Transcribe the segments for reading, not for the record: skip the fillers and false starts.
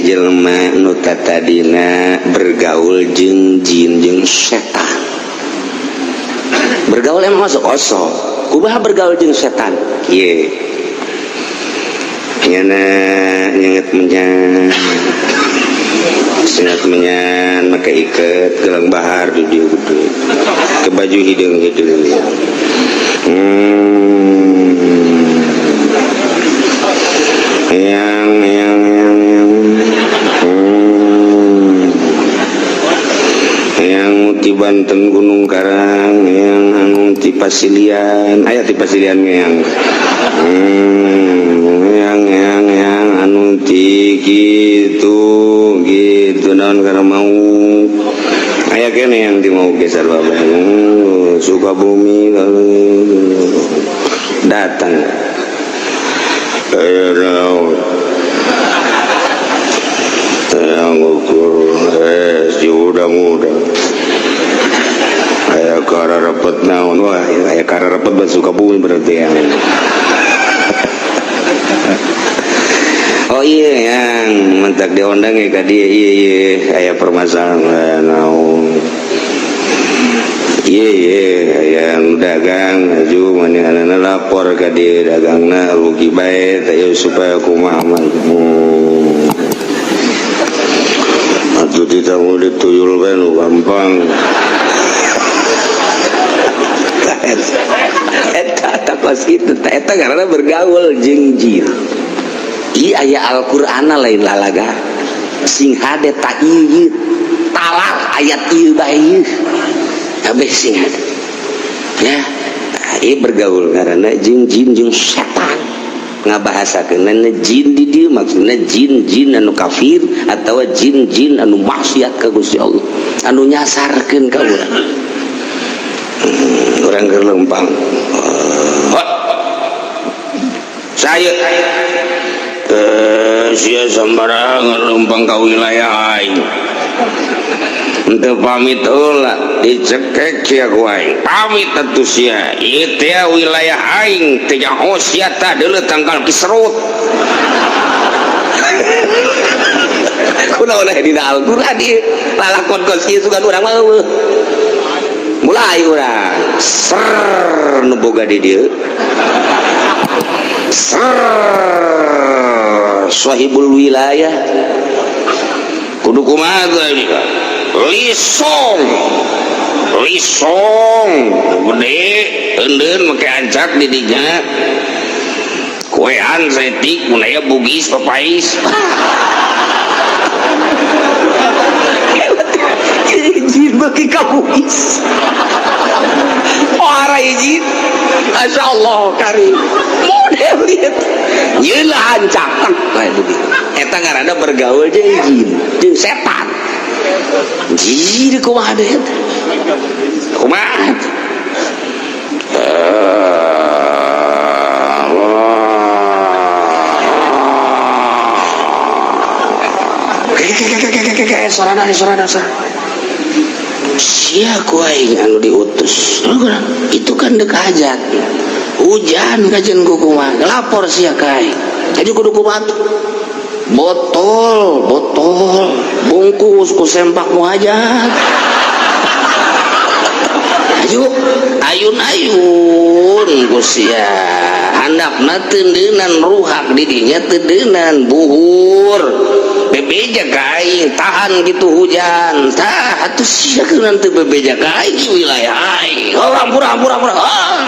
jelema nu tadina bergaul jeung jin jeung setan. Bergaul emang masuk osok. Kumaha bergaul jeung setan? Kieu. Nyana nyenget menyan. Sengat menyan make iket gelang bahar di dieu gede. Ke baju hideung-hideung. Yang yang yang yang Yang ti Banten Gunung Karang, yang anu ti Pasilian, aya ti Pasilian yang yang anu ti gitu gitu naon karena mau aya kene yang di mau geser bae Sukabumi datang. Ngukur si muda-muda aya kararepet naon wah aya kararepet buat Sukabumi berarti ya. Oh iya yang mentak diundang ya ka dia iya iya aya permasalahan naon iya iya yang dagang aju manehna lapor ka dia dagangna rugi bae teh supaya kumaha mah. Atuh ditanggung dituyul bae nu gampang. Eta takos kitu eta karena bergaul jeung jin. Ieu aya Al-Qur'ana lain lalaga. Sing hade ta ieu talar ayat ieu bae ieu. Kabeh sing hade. Ya, ieu bergaul karena jeung jin jeung setan. Ngabahasakeunana jin di dieu maksudna jin-jin anu kafir atawa jin-jin anu maksiat ka Gusti Allah, anu nyasarkeun ka urang. Urang keur lempang. Saya sia sembarangan lempang ka wilayah aing. Henteu pamit heula dicekek sia ku aing. Pamit atuh sia. Ieu teh wilayah aing teh nyaho sia tah deuleu tangkal kiserut. Kunaon aya dina Al-Qur'an ieu? Lalakon kos ieu sugan urang mah eueuh. Mulai urang ser nu boga di dieu. Ser sahibul wilayah. Kudu kumaha teh? Lisong. Lisong gede eundeun make ancak di dinya. Kuean saeutik mun aya bugis papais. Jin beuki ka bugis. Ora izin. Masya Allah karim. Model lihat. Nyeula ancak tek kayak begitu. Eta ngaranna bergaul jeung jin, jeung setan. Jin kumaha deui eta? Kumaha? Sorana sorana sorana. Sia ku aing anu diutus. Itu kan dek hajat. Hujan kajian ku kumaha. Lapor sia ka aing. Jadi kudu kumaha? Botol, botol, bungkus ku sempak muhajat. Ayo, ayun-ayun ku sia. Handapna teundeunan ruhak di dinya teundeunan buhur. Bebeja ka aing tahan gitu hujan. Tah atuh sia keun teu bebeja ka aing wilayah aing. Oh ampura ampura ampura. Oh,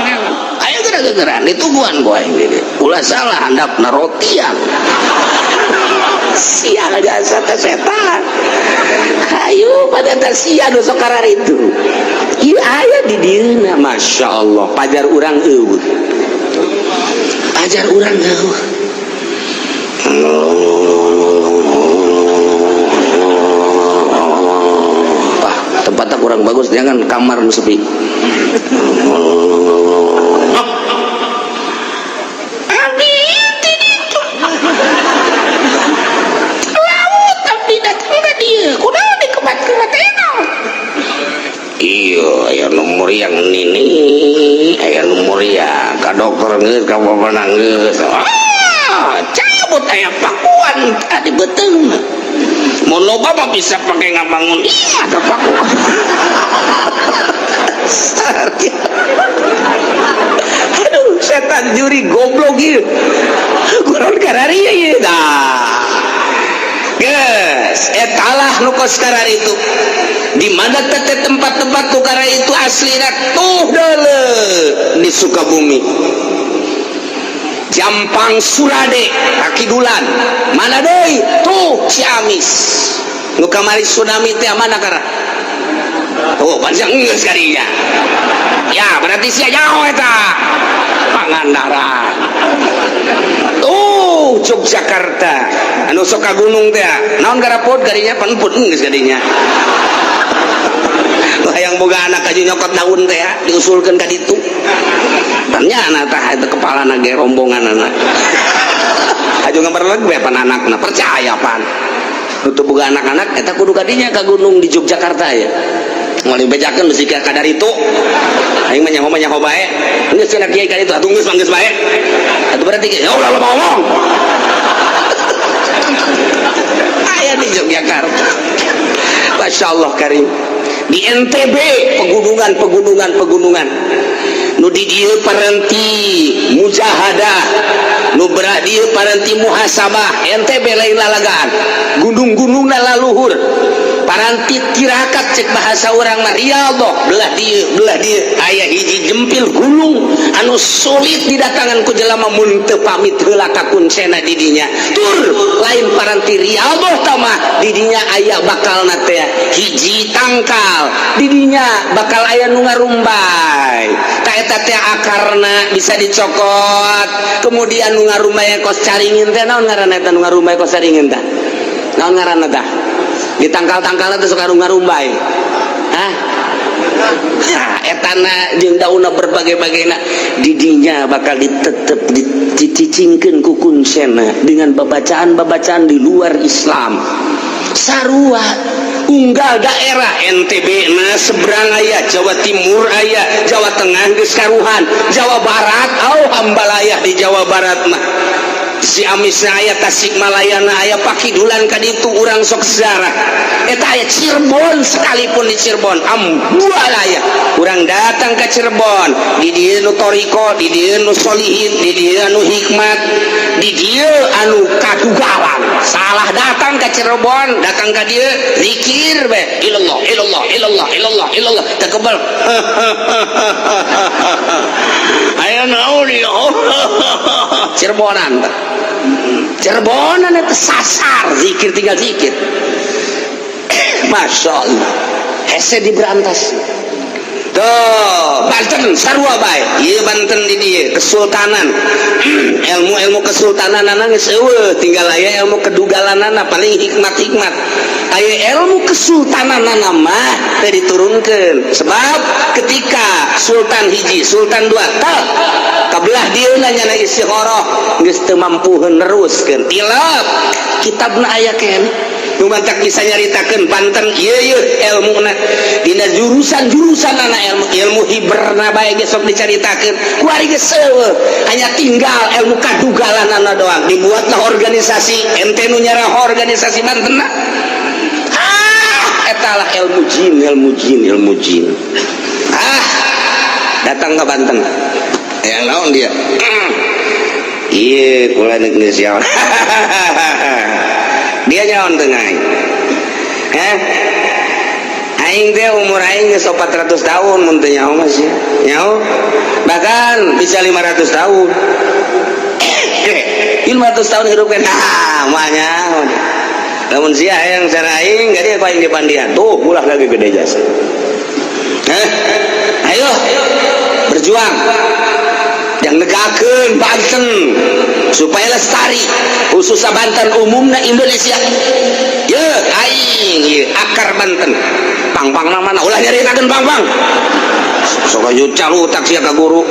ayo geura-geuraan ditungguan ku aing di dieu. Ulah salah handapna rotian. Sia jasa teh setan. Ayo pada teh sia nu sok kararitu. Ieu aya di dieuna Masya Allah pajar urang eueuh. Pajar urang eueuh. Wah, tempatnya kurang bagus, jangan kamar nu sepi. Abi itu laut abdi datang ka dieu kunaon dikemat-kemat naon. Iya, aya nu muriang nini, aya nu muriang ka dokter geus ka bapak geus. Ah, cabut aya pakuan tadi beuteung. Mun loba mah bisa pakai ngabangun. Iya, tapaku. Aduh, setan juri goblok ieu. Kurang karari ieu. Dah. Geus, etalah nu kos itu. Di mana teh tempat-tempat tukara itu aslina tuh deule di Sukabumi. Jampang Surade, Kakidulan. Mana deui? Tuh Ciamis. Nu kamari tsunami teh mana kara? Tuh, panjang geus kadinya. Ya, berarti sia jauh eta. Pangandaran. Tuh, Yogyakarta. Anu sok ka gunung teh. Naon garapod kadinya panput geus kadinya. Hayang boga anak aja nyokot daun teh diusulkeun ka ditu. Tanya anak tah itu kepala ge rombongan anak. Aju ngabarleg we pan anakna percaya pan. Nutup boga anak-anak eta kudu kadinya ka gunung di Yogyakarta ya. Moal dibejakeun besi ka kadar itu. Aing mah nyaho bae. Geus cenah kiai ka ditu atuh geus mah geus bae. Atuh berarti ya ulah lo ngomong. Aya di Yogyakarta. Masya Allah karim. Di NTB pegunungan pegunungan pegunungan. Nu di dieu parenti mujahadah, nu berak dieu parenti muhasabah. NTB lain lalagaan. Gunung-gunungna laluhur. Paranti tirakat cek bahasa urang mah riyadhah, belah dieu belah dieu aya hiji jempil gunung anu sulit didatangan ku jelema mun teu pamit heula ka kuncena di dinya. Tur lain paranti riyadhah tamah di dinya aya bakalna teh hiji tangkal, di dinya bakal aya nu ngarumbay. Ta eta teh akarna bisa dicokot. Kemudian nu ngarumbay kos caringin teh naon ngaranna eta nu ngarumbay kos caringin teh? Naon ngaranna tah? Di tangkal-tangkalna teh suka ngarumbay. Hah? Nah, etana jeung daunna berbagai-bagaina didinya bakal ditetep dicicingkeun ku kuncena dengan babacaan-babacaan di luar Islam. Sarua unggal daerah NTB na seberang aya, Jawa Timur aya, Jawa Tengah geus karuhan, Jawa Barat au hambalayah di Jawa Barat mah. Ciamis aya, Tasikmalayana aya, Pakidulan ka ditu urang sok sejarah. Eta aya Cirebon, sekalipun di Cirebon ambualaya urang datang ke Cirebon, di dieu nu toriko, di dieu nu solihin, di dieu anu hikmat, di dieu anu kadugalan. Salah datang ke Cirebon, datang ka dieu zikir be ilallah ilallah ilallah ilallah ilallah tekebal. Aya naon ieu? Cirebonan tah. Cirebonan itu sasar zikir tinggal zikir. Masya Allah hese diberantas. Tuh Banten sarua bae. Ieu Banten di dieu kesultanan. Ilmu-ilmu kesultanan geus eueuh, tinggal aya ilmu kedugalanana paling hikmat-hikmat. Aya ilmu kesultananana mah teu diturunkeun. Sebab ketika sultan hiji, sultan dua, tah kabelah dieu nyana istikharah geus teu mampu neruskeun. Tilap kitabna aya keneh. Nu mantak bisa nyaritakeun Banten ieu ieu ilmuna dina jurusan-jurusan anak ilmu ilmu hiberna bae ge sok dicaritakeun kuari geus eueuh, hanya tinggal ilmu kadugalanana doang. Dibuatlah organisasi ente nu nyarah organisasi Banten. Ah, etalah ilmu jin, ilmu jin, ilmu jin. Ah, datang ke Banten yang naon dia iya kula geus dia nyaon tengah eh aing teh umur aing geus 400 tahun mun teu nyaho mah sia nyaho bahkan bisa 500 tahun, 500 tahun hidup kan. Ah mah nyaho lamun sia hayang cara aing gak dia ku aing dipandian tuh ulah lagi gede jasa. Eh, ayo berjuang yang negakeun Banten supaya lestari, khususnya Banten, umumnya Indonesia. Ye aing ye akar Banten pang-pang mana ulah nyaritakeun pang-pang sok aju calutak sia ka guru.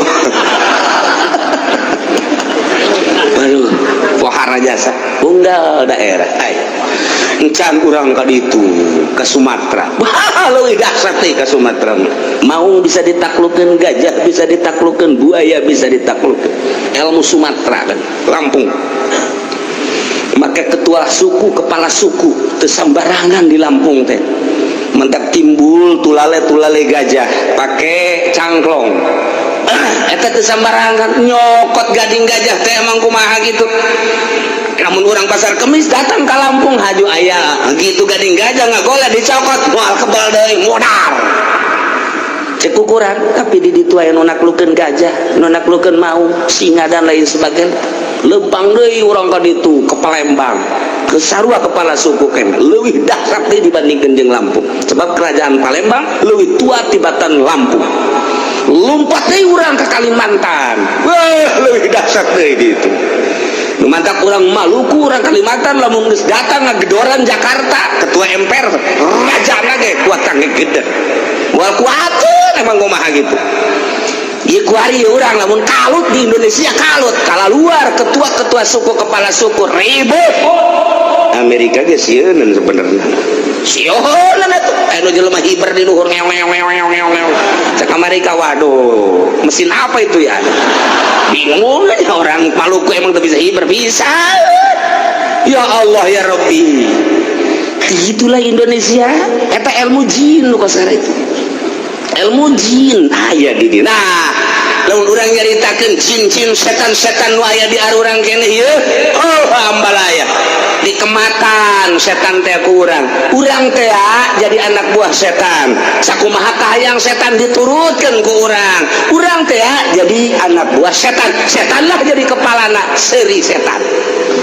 Aduh, pohara jasa unggal daerah. Ay encan urang ka ditu ke Sumatera. Wah, leuwih dahsyat teh ka Sumatera. Maung bisa ditaklukkeun, gajah bisa ditaklukkeun, buaya bisa ditaklukkeun. Ilmu Sumatera kan Lampung. Maka ketua suku, kepala suku teu sambarangan di Lampung teh. Mentak timbul tulale tulale gajah pakai cangklong. Eta teu sambarangan nyokot gading gajah teh emang kumaha gitu. Namun orang Pasar Kemis datang ke Lampung, haju aya gitu gading gajah, ngagola dicokot, moal kebal deui, modar cek ukuran. Tapi di ditu aya nu naklukeun gajah, nu naklukeun mau singa, dan lain sebagainya. Lempang deui urang ka ditu, ke Palembang, ke sarua kepala suku kene leuwih dahsyat deui dibandingkeun jeung Lampung, sebab kerajaan Palembang leuwih tua tibatan Lampung. Lompat deui urang ke Kalimantan, wah, leuwih dahsyat deui di ditu. Nu mantak urang Maluku, urang Kalimantan, lamun geus datang ngagedoran Jakarta, ketua MPR, raja ge kuat gede, moal kuateun emang kumaha gitu. Ieu kuari urang lamun kalut di Indonesia, kalut kala luar, ketua-ketua suku, kepala suku ribut. Amerika ge sieun sebenarnya, sieun atuh anu jelema hiber di luhur, ngew ngew ngew ngew ngew ngew. Cek Amerika, "Waduh, mesin apa itu ya?" Bingung aja orang Maluku, emang tuh bisa hiber, bisa. Ya Allah, ya Rabbi, itulah Indonesia. Eta ilmu jin nu kosar, itu ilmu jin aya di dieu. Nah, lamun urang nyaritakeun jin-jin, setan-setan nu aya di arurang keneh ieu, oh, ambalaya dikematan setan teh ku urang. Urang teh jadi anak buah setan, sakumaha kahayang setan diturutkeun ku urang. Urang teh jadi anak buah setan, setanlah jadi kepalana. Seri setan,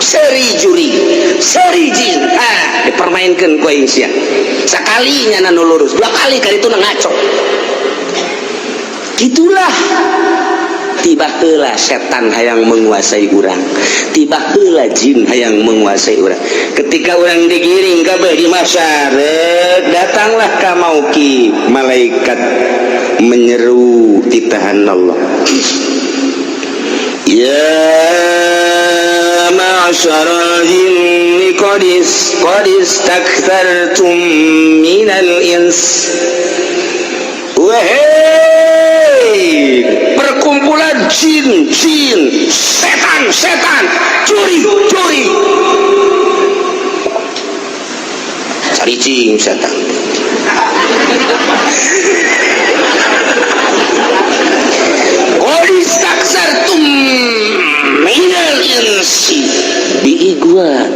seri juri, seri jin, ah, dipermainkan ku aing sia. Sakalinya nu lurus, dua kali kali itu ngaco. Gitulah, tiba heula setan hayang menguasai urang, tiba heula jin hayang menguasai urang. Ketika urang digiring kabeh di mahsyar, datanglah ka mauqif, malaikat menyeru titahan Allah, "Ya ma'syaral jinni qad istakthartum minal ins." Wahai perkumpulan jin, jin, setan, setan, curi, curi. Cari cing setan. "Qad istakthartum minal insi bi igwa."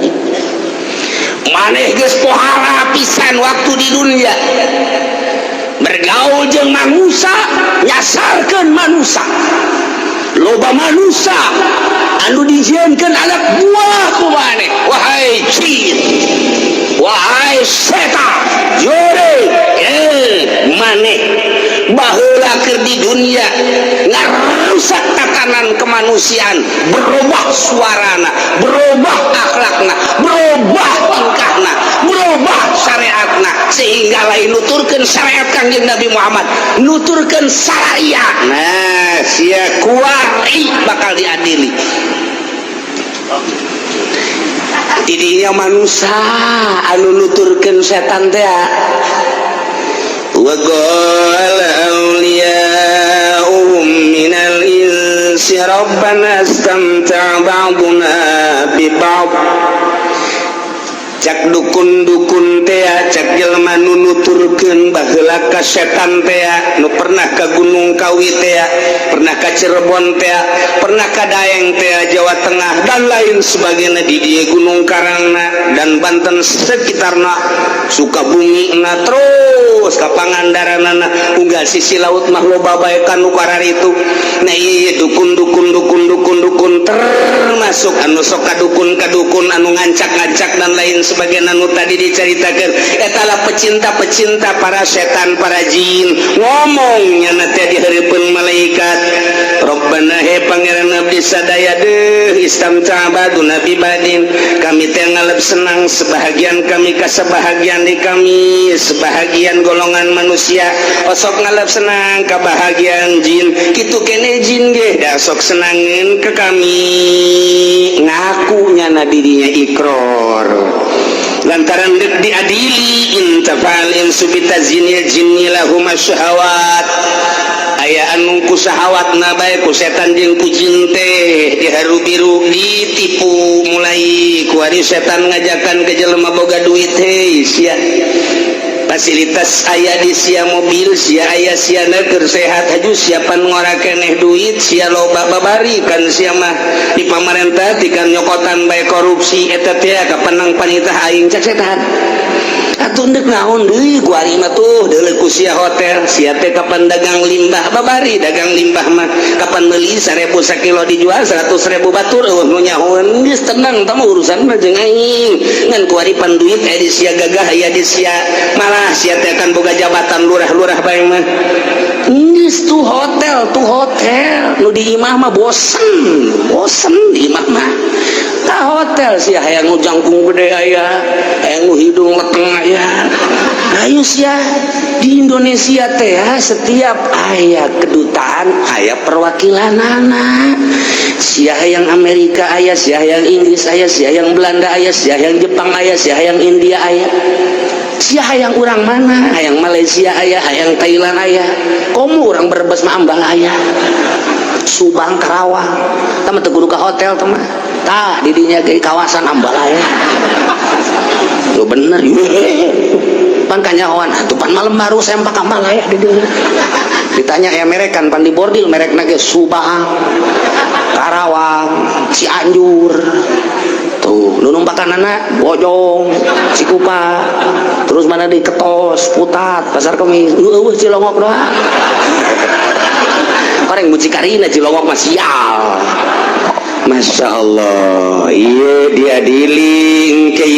Maneh geus pohara pisan waktu di dunia bergaul jeung manusia, nyasarkeun manusia. Loba manusia anu dijieunkeun anak buah ku maneh, wahai jin, wahai setan, jure. Eh, maneh baheula keur di dunia ngarusak tatanan kemanusiaan, berubah suarana, berubah akhlakna, berubah tingkahna, berubah syariatna, sehingga lain nuturkeun syariat Kangjeng Nabi Muhammad, nuturkeun syariat. Nah, sia kuari bakal diadili. Tidinya manusia anu nuturkeun setan teh. وقال أولياؤهم من الإنس ربنا استمتع بعضنا ببعض. Cak dukun-dukun teh, cak jelema nu nuturkeun baheula ka setan teh, nu pernah ka Gunung Kawi teh, pernah ka Cirebon teh, pernah ka Daeng teh, Jawa Tengah dan lain sebagainya, di dieu Gunung Karangna dan Banten sekitarna, Sukabumi na, terus ka Pangandaranana, unggal sisi laut mah loba bae kan nu itu. Nah, iya, dukun dukun dukun dukun dukun, termasuk anu sok kadukun kadukun, anu ngancak-ngancak dan lain sebagainya, anu tadi diceritakan, etalah pecinta-pecinta para setan, para jin. Ngomongnya nanti di hareupeun malaikat, "Rabbana, he Pangeran abdi sadaya deh, istamta ba'duna bi ba'din, kami teh ngalep senang sebahagian kami ka sebahagian di kami, sebahagian golongan manusia osok ngalep senang ka bahagian jin, kitu kene jin ge da sok senangin ke kami." Ngakunya na dirinya ikror. Lantaran dek diadili, intafa'al insu bitazyinil jinni lahum syahawat. Aya anu ku syahawat na bae, ku setan jeung ku jin teh diharu biru, ditipu. Mulai kuari setan ngajakan ke jelema boga duit, "Hei sia, fasilitas aya di sia, mobil sia aya, sia keur sehat, haju siapan ngora keneh, duit sia loba, babari kan sia mah di pamarentah tikan nyokotan bae korupsi, eta teh kapenang panitah aing," cek setan. "Atuh ndek naon deui kuari mah? Tuh deuleu ku sia hotel, sia teh kapan dagang limbah, babari dagang limbah mah kapan meuli 1000 sakilo dijual 100.000, batur euweuh nu nyahoeun. Geus tenang, tah mah urusan mah jeung aing. Ngan kuari pan duit aya di sia, gagah aya di sia, malah sia teh kan boga jabatan lurah-lurah bae mah. Geus tuh hotel, tuh hotel, nu di imah mah bosen, bosen di imah mah. Tah hotel sia, hayang nu jangkung gede aya, hayang nu hidung leteng aya. Ayo sia." Di Indonesia teh setiap aya kedutaan aya perwakilan anak. Sia yang Amerika aya, sia yang Inggris aya, sia yang Belanda aya, sia yang Jepang aya, sia yang India aya. Sia hayang urang mana? Hayang Malaysia aya, hayang Thailand aya, komo urang Brebes mah Ambalaya, Subang, Karawang. Tah mah teu kudu ka hotel teh mah. Tah di dinya ge kawasan Ambalaya. Tuh bener. Pan kanyahoan atuh, pan malam baru sempak Ambalaya di dinya. Ditanya ya merekan, pan di bordil merekna ge Subang, Karawang, Cianjur. Tuh, nu numpakanana Bojong, Cikupa, terus mana di Ketos, Putat, Pasar Kemis, nu euweuh Cilongok doang. Orang mucikarina Cilongok mah sial. Masya Allah, iya diadili ke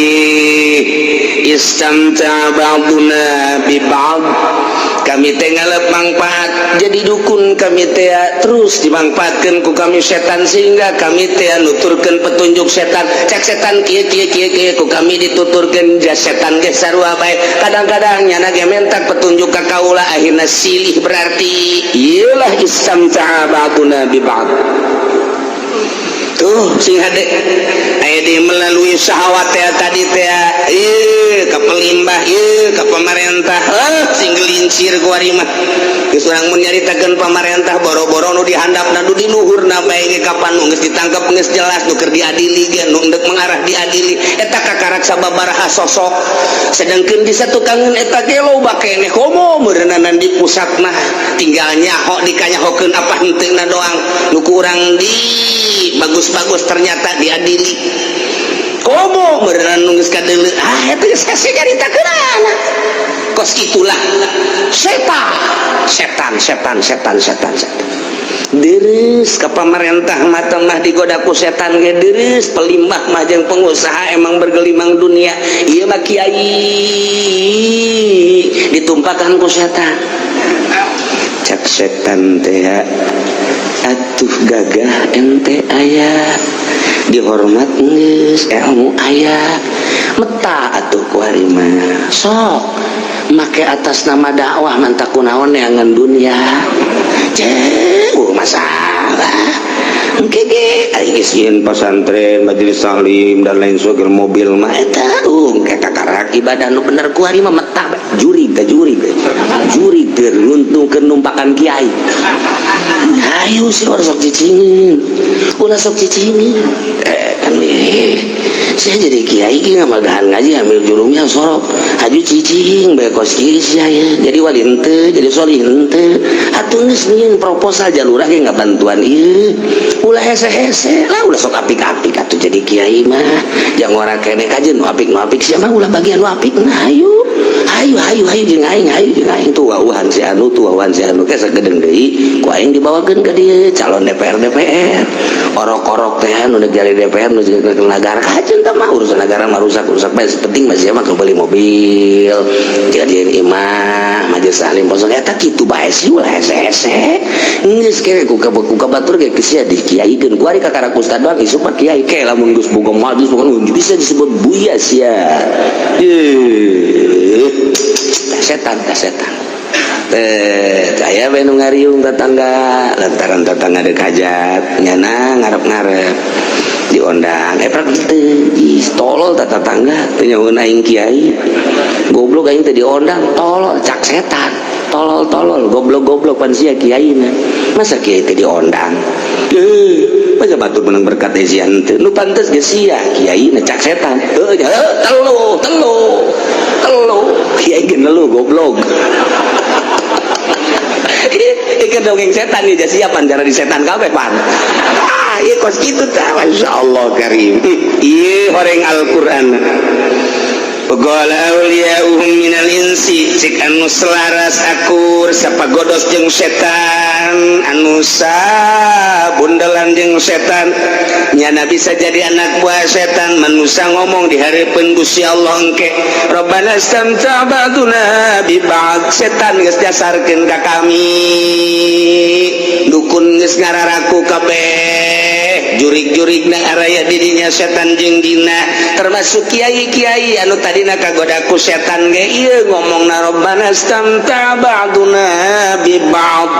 istamta ba'duna bi ba'd. Kami teh ngalep manfaat jadi dukun, kami teh terus dimanfaatkan ku kami setan, sehingga kami teh nuturkeun petunjuk setan. Cek setan kieu kieu kieu kieu, ku kami dituturkeun. Jas setan ge sarua bae, kadang-kadang nyana ge mentak petunjuk ka kaula, akhirna silih. Berarti iyalah istamta ba'duna bi ba'd. Tuh sing hade aya di melalui syahwat teh tadi teh, ieu ka pelimbah, ieu ka pamarentah, sing gelincir kuari mah. Geus urang mun nyaritakeun pamarentah, boro-boro nu dihandapna, nu di luhurna bae ge kapan nu geus ditangkep, geus jelas nu keur diadili ge, nu endek mengarah diadili eta kakarak sababaraha sosok, sedangkeun di satukangeun eta ge loba keneh. Komo meureunana di pusat mah tinggal nyaho, dikanyahokeun apa henteuna doang. Nu kurang di bagus-bagus ternyata diadili, komo meureunana nu geus kadeuleu, ah eta geus hese nyaritakeunana. Kos itulah setan, setan, setan, setan, setan, setan deres ke pamarentah mata mah digoda ku setan ge deres. Pelimbah mah jeung pengusaha emang bergelimang dunia. Ieu mah kiai ditumpakan ku setan. Cek setan teh, "Atuh gagah ente aya, dihormat geus, ilmu aya, meta atuh kuari mah sok make atas nama dakwah, mantak kunaon neangan dunia." Cek masalah engke ge ari geus nyieun pasantren, majelis taklim, dan lain sebagainya, mobil mah eta engke kakarak ibadah nu bener. Kuari mah meta jurig teh, jurig jurig teh nguntungkeun numpakan kiai. Ayo sih, ulah sok cicingin, ulah sok cicingin. Kan saya jadi kiai ge ngamagahan ngaji, ambil jurumnya sorok, haju cicing bae kos kieu sia ya. Jadi wali henteu, jadi solih henteu. Atuh geus nyieun proposal jalurah ge ngabantuan ieu, ulah hese-hese lah, ulah sok apik-apik atuh. Jadi kiai mah jangan ngora keneh, kajeun nu apik, nu apik sia mah ulah bagian nu apik. Nah, ayo ayo ayo ayo jeung aing, ayo jeung aing. Tuh wawuhan si anu, tuh wawuhan si anu ke sagedeng deui ku aing dibawakeun ka dieu calon DPR. DPR orok-orok teh nu jadi DPR, nu jadi negara, kajeun tah mah urusan negara mah rusak rusak bae, penting mah sia mah beli mobil, jadian imah, majelis taklim posok eta kitu bae sih. Ulah hese-hese, geus ke ku ka batur ge sia dikiaikeun ku ari kakara ustad doang, isuk mah kiai ke lamun geus boga majelis bukan bisa disebut buya sia. Ye setan tah, setan teh aya bae nu ngariung tetangga, lantaran tetangga deuk hajat nyana ngarep-ngarep. Diondang, eh, prak teu. Ih, tolol tah tatangga, teu nyahoeun aing kiai. Goblok, aing teh diondang, tolol cak setan. Tolol tolol, goblok goblok, pan sia kiaina. Masa kiai teh diondang? Eh, masa batur menang berkat sia teu? Nu pantes ge sia kiaina, cak setan. Heuh, heuh, telu telu telu, kiai ge nelu, goblok. Ieu dongeng setan nih, siapa cara di setan kabeh pan. Ah, ieu kos kitu tah, Masya Allah karim. Ieu horeng Al-Qur'an. Qala awliya'uhum minal insi, cik anu selaras akur sapagodos jeung setan, anu sabundelan jeung setan, nyana bisa jadi anak buah setan manusia, ngomong di hareupeun Gusti Allah engke, "Rabbana istamta' ba'duna bi ba'd." Setan geus dasarkeun ka kami, dukun geus ngararaku kabeh, jurig-jurig na araya dirinya setan jeung dina, termasuk kiai-kiai anu tadina kagoda ku setan ge ieu ngomongna, "Rabbana istamta' ba'duna bi ba'd."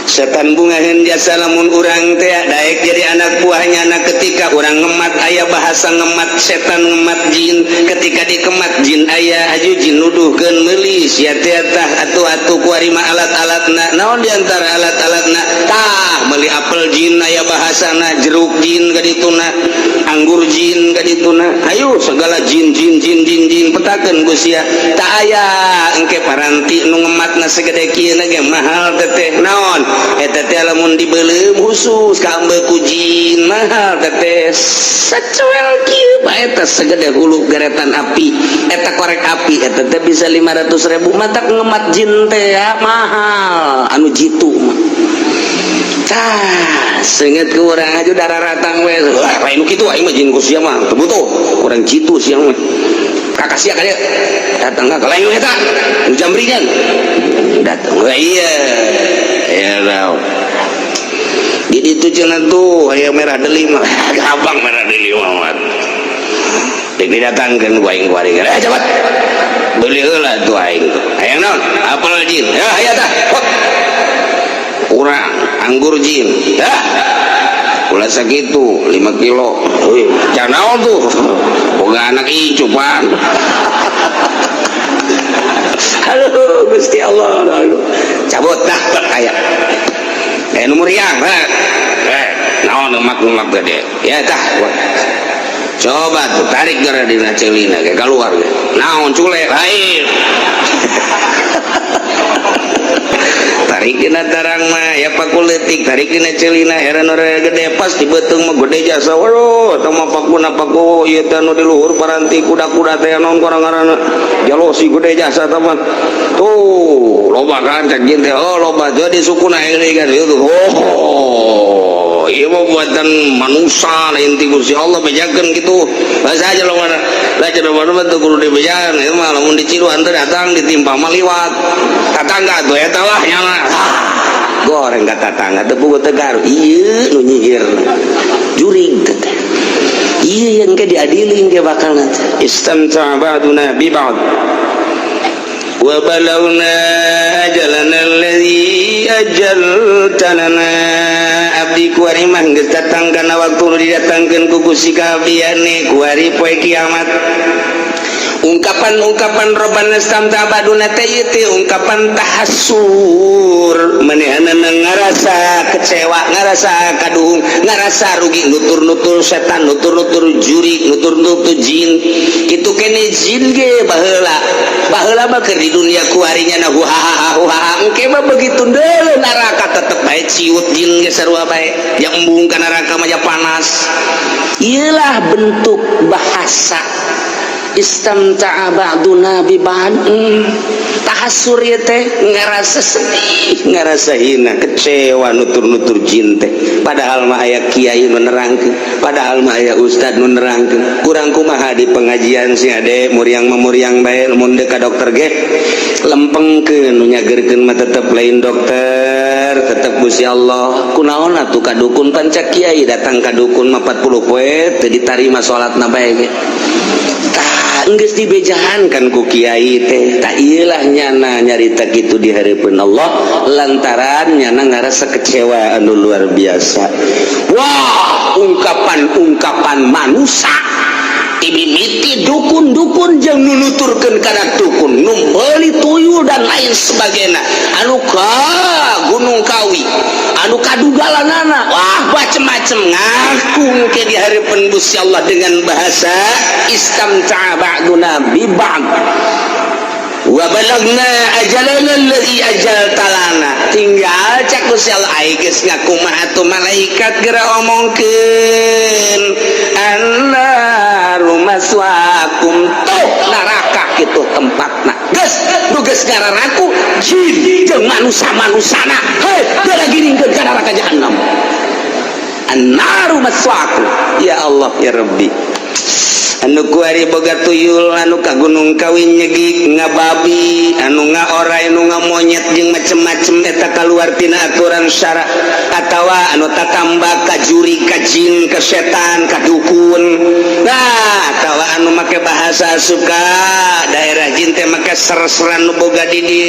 Setan bungaheun jasa lamun urang teh daek jadi anak buahnya. Anak ketika urang ngemat, aya bahasa ngemat setan, ngemat jin. Ketika dikemat jin, aya aju jin nuduhkeun meuli sia teh tah atuh atuh kuari mah alat-alatna. Naon diantara alat-alatna? Tah, meuli apel jin, aya bahasana jeruk jin kadituna, anggur jin kadituna, ayo segala jin jin jin jin jin, petakeun ku sia. Tak aya engke paranti nu ngematna segede kieu ge mahal teteh. Naon eta teh? Lamun dibeuleum khusus kaambe ku jin, mahal teteh. Sacuel kieu bae eta segede hulu geretan api, eta korek api eta teh bisa 500 ribu. Matak ngemat jin teh ya mahal, anu jitu mah. Tah, seungeut ku urang aja darah ratang we. Wah, lain nu kitu, aing mah jin ku sia mah teu butuh. Urang jitu sia mah. Kakak sia ka dieu. Datang ka lain eta. Nu jamringan. Datang. Wah, iya. Ya tahu. Di ditu cenah tuh aya merah delima. Gampang merah delima mah. Dek didatangkeun ku aing kuari. Eh, cepat. Beli heula tuh aing tuh. Hayang naon? Apel jin. Ya, aya tah. Hop. Kurang anggur jin. Ya. Ulah sakitu 5 kilo. Euy, jangan naon tuh. Boga anak incu pan. Aduh, Gusti Allah. Aduh. Cabut dah aya. Eh, nomor yang, eh. Eh, naon ngemak-ngemak gede. Ya tah. Coba tuh tarik gara dina celina kayak keluar ge. Naon, cule lain. Tarik dina tarang mah ya paku leutik, tarik dina celina heran ora gede, pas di beuteung mah gede jasa. Waduh, eta mah pakuna paku ieu teh anu di luhur paranti kuda-kuda teh, naon korang ngaranna, jalosi gede jasa tah mah. Tuh loba kan, cek jin teh. Oh, loba jadi sukuna ini kan itu. Oh, ieu mah buatan manusia, lain ti Gusti Allah. Bejakeun kitu bahasa aja lo mana lah cenah mana mah teu kudu dibejaan. Ieu mah lamun diciluan teh datang ditimpa mah liwat tatangga tuh, eta lah nyala goreng ka tatangga teu puguh tegar. Ieu nu nyihir jurig teh, ieu yang ke diadili ke bakal nanti. Istamta ba'duna bi ba'd wa balagna ajalana alladhi ajalta lana. Abdi kuari mah geus datang kana waktu nu didatangkeun ku Gusti kaabdiane kuari poe kiamat. Ungkapan-ungkapan "Robbana istamta ba'duna" teh ieu teh ungkapan tahassur, manehanana ngarasa kecewa, ngarasa kaduhung, ngarasa rugi, nutur-nutur setan, nutur-nutur jurig, nutur-nutur jin kitu kene. Jin ge baheula baheula mah keur di dunia kuarinya na huhaha huhaha, engke mah begitu deuleu neraka tetep bae ciut. Jin ge sarua bae, yang embung ka neraka mah panas. Iyalah bentuk bahasa "istamta'a ba'duna bi ba'd". Tahassur ieu teh ngarasa sedih, ngarasa hina, kecewa, nutur-nutur jin teh. Padahal mah aya kiai nu nerangkeun, padahal mah aya ustad nu nerangkeun. Kurang kumaha di pengajian sih ade muriang mah muriang bae. Mun deuk ka dokter ge lempengkeun, nu nyageurkeun mah tetep lain dokter, tetep Gusti Allah. Kunaon atuh ka dukun? Pancak kiai datang ka dukun mah 40 poe teu ditarima salatna bae ge. Tah. Enggeus dibejahan kan ku kiai teh. Tak iyalah nyana nyarita kitu di hareupeun Allah lantaran nyana ngarasa kecewa anu luar biasa. Wah, ungkapan-ungkapan manusia timimiti dukun-dukun jeung nunuturkeun kana dukun nu meuli tuyul dan lain sebagainya, anu ka Gunung Kawi, anu kadugalanana, wah, macem-macem ngaku ke di hareupeun Gusti Allah dengan bahasa istamta'a ba'duna bi ba'd wa balagna ajalana alladzi ajalta lana. Tinggal cak Gusti Allah, ai geus ngaku mah atuh malaikat geura omongkeun, annaru maswaakum, tuh neraka kitu tempatna. Geus nu geus ngararaku jin jeung manusa-manusana, hei, geura giringkeun ka neraka jahannam. Annaru maswaakum. Ya Allah, ya Rabbi, anu kuari boga tuyul, anu ka Gunung Kawi nyegik ngababi, anu ngaorai, anu ngamonyet jeung macem-macem, eta kaluar tina aturan syara, atawa anu tatamba ka juri, ka jin, ka setan, ka dukun. Nah, atawa anu make bahasa suka daerah jin teh make ser-seran nu boga di di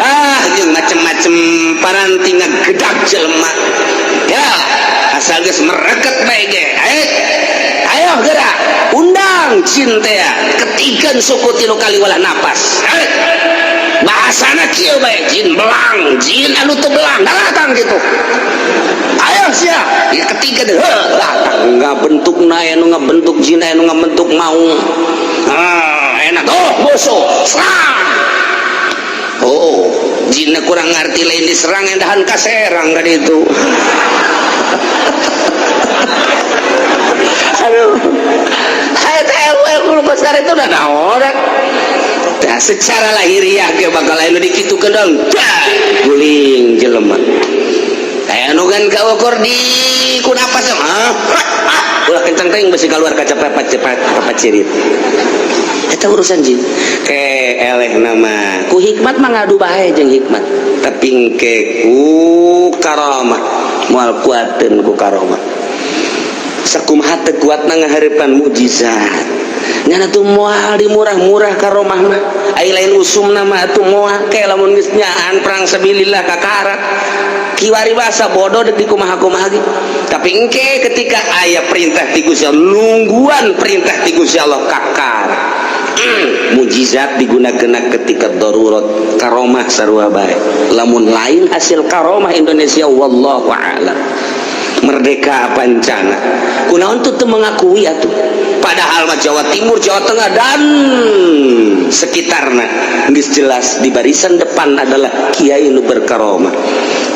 ah jeung macem-macem paranti ngagedak jelema ya, asal geus mereket bae ge. Ayo gerak undang jin teh, ketikan suku tilu kali wala napas. Bahasana kieu bae, jin belang, jin anu teu belang datang gitu. Ayo sia ya, ketiga deh datang ngabentuk na, anu ngabentuk jin, anu ngabentuk maung. Ah, enak oh musuh serang. Oh, jinna kurang ngerti, lain diserang, endahan kaserang kan itu. Aduh, itu udah naon. Nah, secara lahiriah ge bakal anu dikitukeun dong, guling jelema. Aya nu kan kaukur di ku napas, ah, ulah kencang teuing, besi keluar kaca pepat cepat papat cirit. Eta urusan jin ke eleh nama ku hikmat mah ngadu bae jeung hikmat, tapi engke ku karamah moal kuateun. Ku karamah sakumaha teu kuatna ngahareupan mukjizat nyana tuh moal dimurah-murah karomah mah. Ai lain usumna mah atuh moal ke lamun geus nyaan perang sabilillah kakara kiwari basa bodoh dek dikumaha-kumaha ge. Tapi engke ketika aya perintah ti Gusti Allah, nungguan perintah ti Gusti Allah kakara, mujizat digunakan ketika darurat, karomah sarua bae. Lamun lain hasil karomah Indonesia, wallahu a'lam merdeka pancana. Kunaon tuh teu mengakui atuh? Padahal mah Jawa Timur, Jawa Tengah dan sekitarna geus jelas di barisan depan adalah kiai nu berkaromah.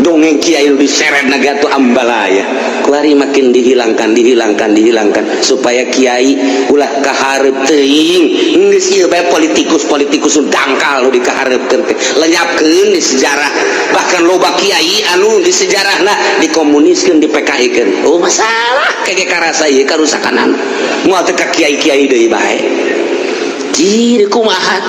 Dongeng kiai nu diseret naga tuh ambalaya kuari makin dihilangkan, dihilangkan, dihilangkan supaya kiai ulah kahareup teuing. Geus ieu bae politikus-politikus nu dangkal nu dikahareupkeun teh lenyapkeun di sejarah. Bahkan loba kiai anu di sejarahna dikomuniskeun, di PKI keun. Oh, masalah kege karasa ieu karusakan moal teu ka kiai-kiai deui bae. Jir kumaha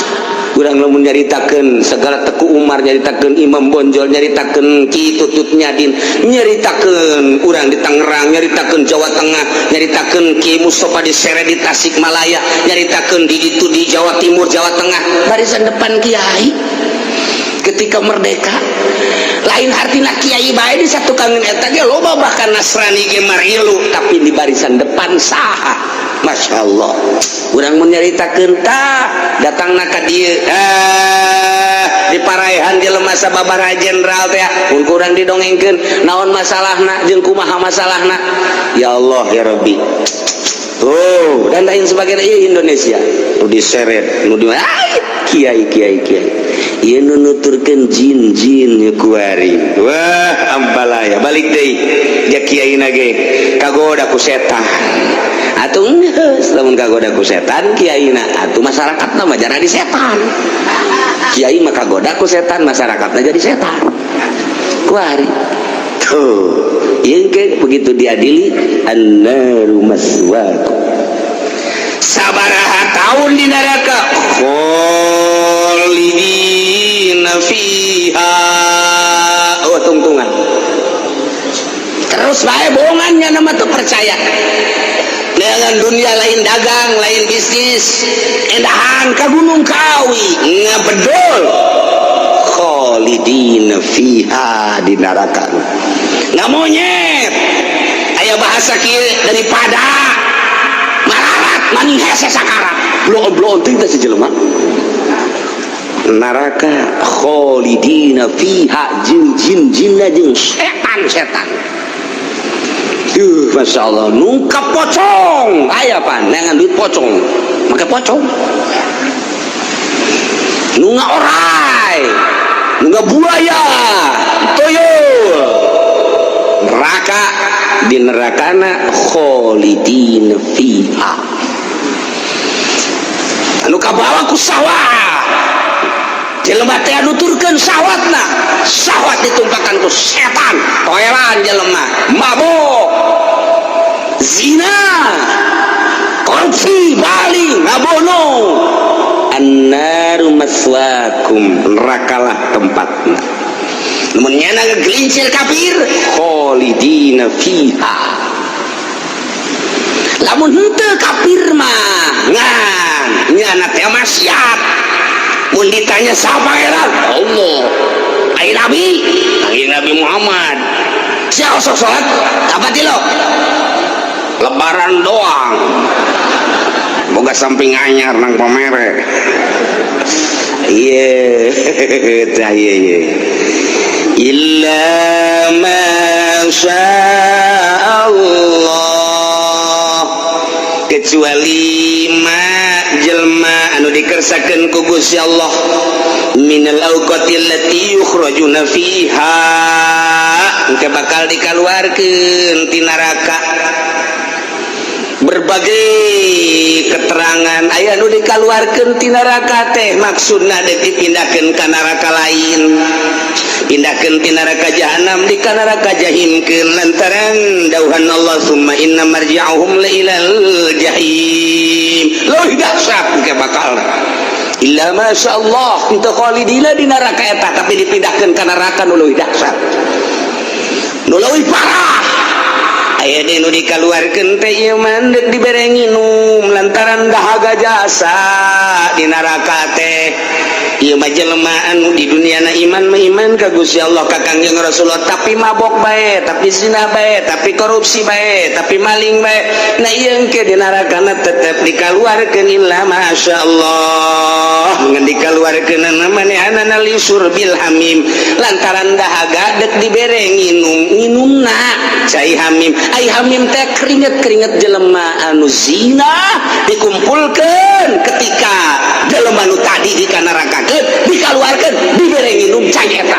urang lamun nyaritakeun segala Teku Umar, nyaritakeun Imam Bonjol, nyaritakeun Ki Tutut Nyadin, nyaritakeun urang di Tangerang, nyaritakeun Jawa Tengah, nyaritakeun Ki Mustafa di Sere di Tasikmalaya, nyaritakeun di ditu di Jawa Timur, Jawa Tengah, barisan depan kiai ketika merdeka. Lain artina kiai bae di satu kangen eta ge loba, bahkan Nasrani ge marilu, tapi di barisan depan saha? Masya Allah, urang mun nyaritakeun tah datangna ka dieu, di paraihan jelema sababaraha jenderal teh mun kurang didongengkeun naon masalahna jeung kumaha masalahna. Ya Allah, ya Rabbi. Oh, dan lain sebagainya. Ieu Indonesia nu diseret nu di kiai kiai kiai ieu nu nuturkeun jin-jin ieu kuari. Wah, ambalaya balik deui ja kiai ge kagoda ku setan atuh. Geus lamun kagoda ku setan kiai na atuh, masyarakatna mah jadi setan. Kiai mah kagoda ku setan, masyarakatna jadi setan kuari tuh. Ieu ge begitu diadili, annaru maswaakum. Sabaraha tahun di neraka? Khalidina fiha. Oh, tungtungan terus bae bohongannya nama tuh percaya. Neangan dunia lain dagang, lain bisnis. Endahan ka Gunung Kawi ngabedol, khalidina fiha, di neraka. Ngamonyet aya bahasa kieu, daripada mararat maning hese sakarat. Bloon-bloon teuing teh si jelema. Neraka khalidina fiha jeung jin-jinna jeung setan-setan. Duh, Masya Allah, nungkap pocong. Aya pan, neangan duit pocong. Make pocong. Nu orai, nu buaya, tuyul. Neraka, di nerakana khalidin fiha. Anu kabawa ku sawah. Jelema teh nuturkeun syahwatna, syahwat ditumpakan ku setan, toelan jelema, mabok, zina, korupsi, maling, ngabunuh. Annaru maswakum, nerakalah tempatna. Namun nyana ngegelincir kafir, khalidina fiha. Lamun henteu kafir mah ngan nyana teh maksiat. Mun ditanya siapa pangeran? Allah. Ai Nabi? Ai Nabi Muhammad. Siapa sok salat? Apa lo? Lebaran doang. Boga samping anyar nang pamere. Iya, tah iya iya. Illa ma Allah, kecuali ma jelma anu dikersakeun ku Gusti Allah, minal awqatil lati yukhrajuna fiha, engke bakal dikaluarkeun ti neraka. Berbagai keterangan aya nu dikaluarkeun ti neraka teh maksudna dek dipindahkeun ka neraka lain, pindahkeun ti neraka jahanam di ka neraka jahimkeun, lantaran dauhan Allah, summa inna marji'ahum la ilal jahim. Leuwih dahsyat ke bakal illa masya Allah untuk khalidina di neraka eta, tapi dipindahkeun ka neraka nu leuwih dahsyat, nu leuwih parah. Aya deui nu dikaluarkeun teh ieu mah deuk dibere nginum lantaran dahaga jasa di neraka teh. Ieu mah jelema anu di dunia na iman mah iman ka Gusti Allah, ka Kangjeng Rasulullah, tapi mabok bae, tapi zina bae, tapi korupsi bae, tapi maling bae. Nah, ieu engke di neraka na tetep dikaluarkeun illa masya Allah. Ngan dikaluarkeun manehanana li syurbil hamim, lantaran dahaga dek dibere nginum, nginumna cai hamim. Ai hamim teh keringet-keringet jelema anu zina dikumpulkeun ketika jelema nu tadi dikanarakakeun, dikaluarkeun, dibere nginum cai eta.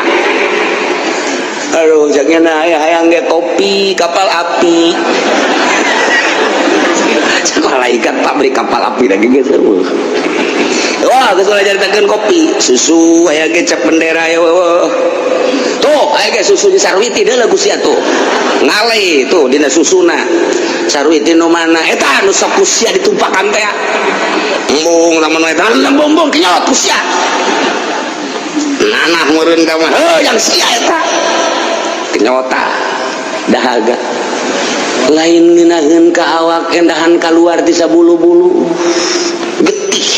Aduh, jangan aya hayang ge kopi Kapal Api. Malaikat pabrik Kapal Api lagi gitu. Wah, geus ulah caritakeun kopi, susu aya ge cap bendera ya. Tuh, aya ge susu di Sarwiti deui lagu sia tuh. Ngale tuh dina susuna. Sarwiti nu mana? Eta nu sok ku sia ditumpakan teh. Embung lamun eta embung kenyot ku sia. Nanah meureun ka mah, heuh yang sia eta. Kenyota dahaga lain ngeunaheun ka awak, endahan keluar ti sabulu-bulu getih.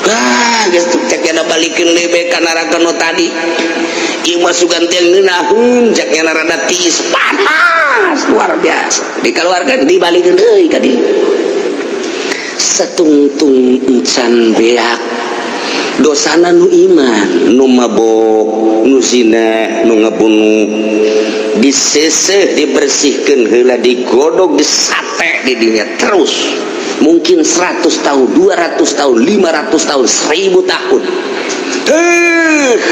Ah, geus cek nya balikeun deui bae ka neraka nu tadi. Ieu mah sugan teh ngeunaheun, cek nya rada tiis, panas luar biasa. Dikeluarkan, dibalikeun deui ka dieu. Satungtung encan beak dosana nu iman, nu mabok, nu zina, nu ngabunuh, diseseh, dibersihkan heula, digodog, disate di dinya terus mungkin 100 tahun, 200 tahun, 500 tahun, 1000 tahun.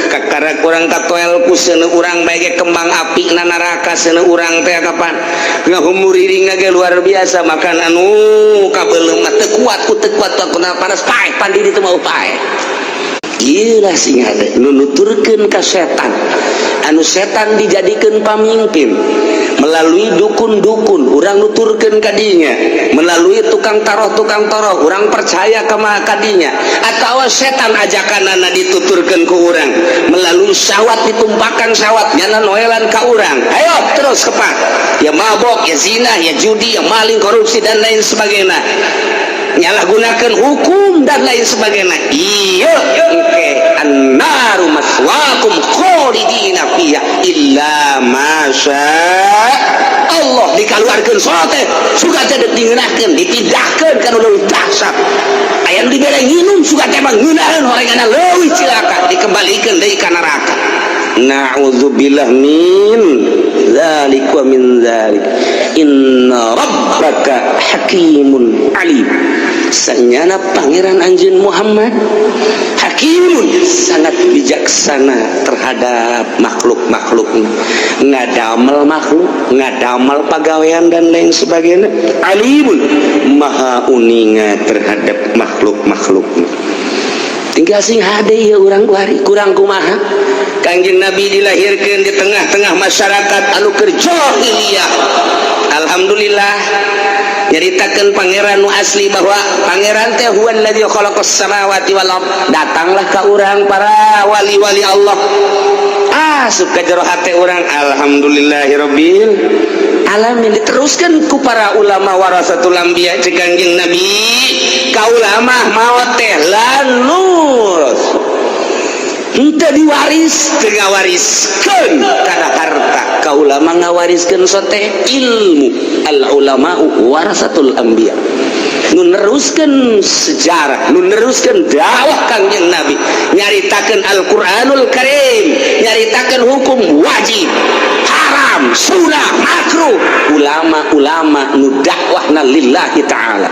Kakara kurang katoel ku seuneu urang bae ge kembang api na neraka seuneu urang teh. Kapan ngahumuriring ge luar biasa, makan anu kabeuleum mah teu kuat ku teu kuat ku panas, paeh pandi ditu mau paeh. Ieu lah sing hade nu nuturkeun ka setan. Anu setan dijadikan pamimpin melalui dukun-dukun, urang nuturkeun kadinya, melalui tukang taroh, tukang taroh, urang percaya kama kadinya, atau setan ajakanana dituturkeun ku urang melalui syahwat, ditumpakan syahwat nyana noelan ka urang. Ayo terus kepak, ya mabok, ya zina, ya judi, ya maling, korupsi, dan lain sebagainya, nyalahgunakan hukum dan lain sebagainya. Iya, oke, annaru maswaakum khalidina fiha illa masya Allah. Dikaluarkeun sote suka teh dingeunahkeun, ditindahkeun kana leuwih dahsyat. Aya nu dibere nginum, suka teh mah ngeunaheun horenganna leuwih cilaka, dikembalikeun deui ka neraka. Na'udzubillah min dzalik wa min dzalik. Inna rabbaka hakimun alim. Sanyana Pangeran anjeun Muhammad hakimun, sangat bijaksana terhadap makhluk-makhluk, ngadamel makhluk, ngadamel pagawean, dan lain sebagainya. Alimun, maha uninga terhadap makhluk-makhluk. Tinggal sing hade ya urang kuari kurang kumaha. Kangjeng Nabi dilahirkan di tengah-tengah masyarakat anu keur jahiliyah. Alhamdulillah, nyaritakeun Pangeran nu asli bahwa Pangeran teh huwallazi khalaqas samawati wal ard. Datanglah ka urang para wali-wali Allah, asup ka jero hate urang, alhamdulillahirabbil alamin. Diteruskan ku para ulama warasatul anbiya. Cek Kangjeng Nabi, ka ulama maot teh lanur, henteu diwaris, teu ngawariskeun kana harta. Ka ulama ngawariskeun sote ilmu. Al ulama warasatul anbiya, nu neruskeun sejarah, nu neruskeun dakwah Kangjeng Nabi, nyaritakeun Al-Qur'anul Karim, nyaritakeun hukum wajib, haram, sunnah, makruh. Ulama-ulama nu dakwahna lillahi ta'ala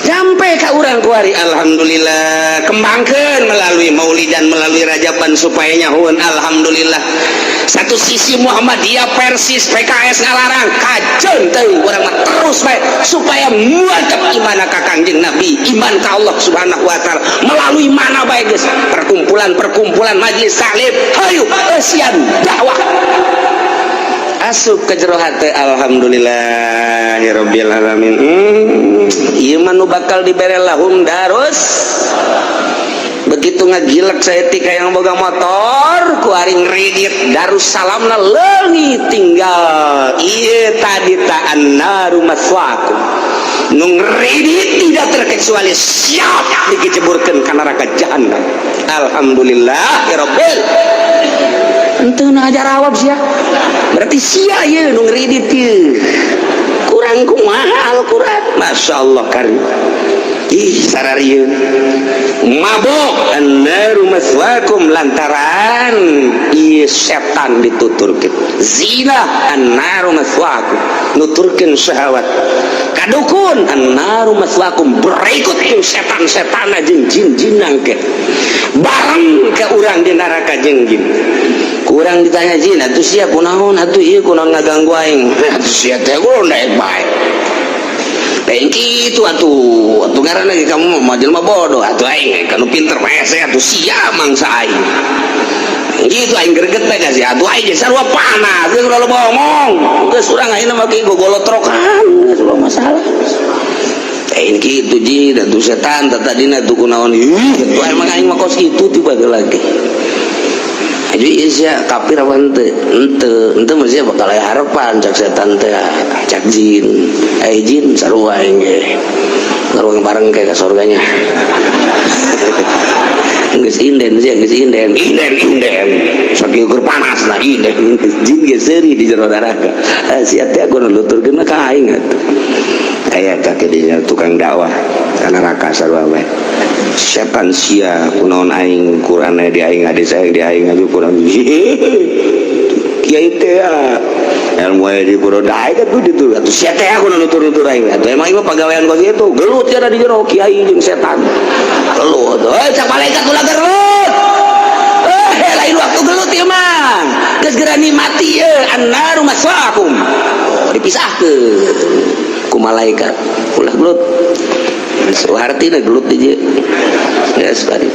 sampai ke urang kuari. Alhamdulillah, kembangkan melalui maulidan, melalui rajaban supaya nyahuan. Alhamdulillah, satu sisi Muhammadiyah, Persis, PKS ngalarang, kajen teuing, urang mah terus bae supaya mantap iman ka Kangjeng Nabi, iman ka Allah Subhanahu wa Taala melalui mana bae geus, perkumpulan-perkumpulan, majelis taklim, hayu eusian dakwah asup ke jero hate. Alhamdulillahirabbil alamin. Ieu mah nu bakal dibere lahum darus. Begitu ngagilek saeutik yang boga motor ku ari ngridit Darussalamna leungit, tinggal ieu tadi ta, annaru maswaakum. Nu ngridit tidak terkecuali siap dikejeburkeun ka neraka jahanam. Alhamdulillah ya rabbil. Henteu nu ngajarawab sia, berarti sia ieu nu ngridit ieu kurang kumaha. Al-Qur'an, Masya Allah karim. Ih, sararieun mabok, annaru maswaakum, lantaran ieu setan dituturkeun. Zina, annaru maswaakum, nuturkeun syahwat. Kadukun, annaru maswaakum. Berikut jeung setan-setan jeung jin-jin ke bareng ke urang di neraka jeung jin. Kurang ditanya jin, atuh sia kunaon atuh ieu, kunaon ngaganggu aing atuh sia teh? Kudu bae. Lain kitu atuh, atuh ngaranna ge kamu mah jelema bodoh atuh, aing kanu pinter hese atuh, sia mangsa aing. Gitu aing greget teh ka sia atuh, aing ge sarua panas geus loba ngomong. Geus urang ayeuna mah ge gogolotrokan, geus loba masalah. Lain kitu jin atuh, setan tadina tuh kunaon? Ih, atuh emang aing mah kos kitu tiba lagi. Jadi sia kafir apa henteu? Henteu, henteu mah sia bakal aya harapan, cak setan teh, cak jin. Eh jin, sarua aing ge. Ngaruang bareng kayak ke surganya. Geus inden sia, geus inden, inden, inden. Sakieu keur panas lah inden. Jin ge seuri di jero neraka. Eh sia teh aku nuturkeun ka aing atuh. Aya kakek dinya tukang dakwah ka neraka sarua bae. Setan sia kunaon aing Quran di aing, hadis aing di aing atuh, kurang kiai teh ya ilmu aya di puro daek atuh ditu atuh sia teh aku nutur-nutur aing atuh. Emang ieu pagawean kos kitu gelut ya di jero kiai jeung setan gelut. Eh, cak malaikat, ulah gelut, eh lain waktu gelut ieu mah, geus gerani mati ye, annaru maswaakum. Oh, dipisahkeun ku malaikat, ulah gelut. Geus hartina gelut di dieu. Geus bari.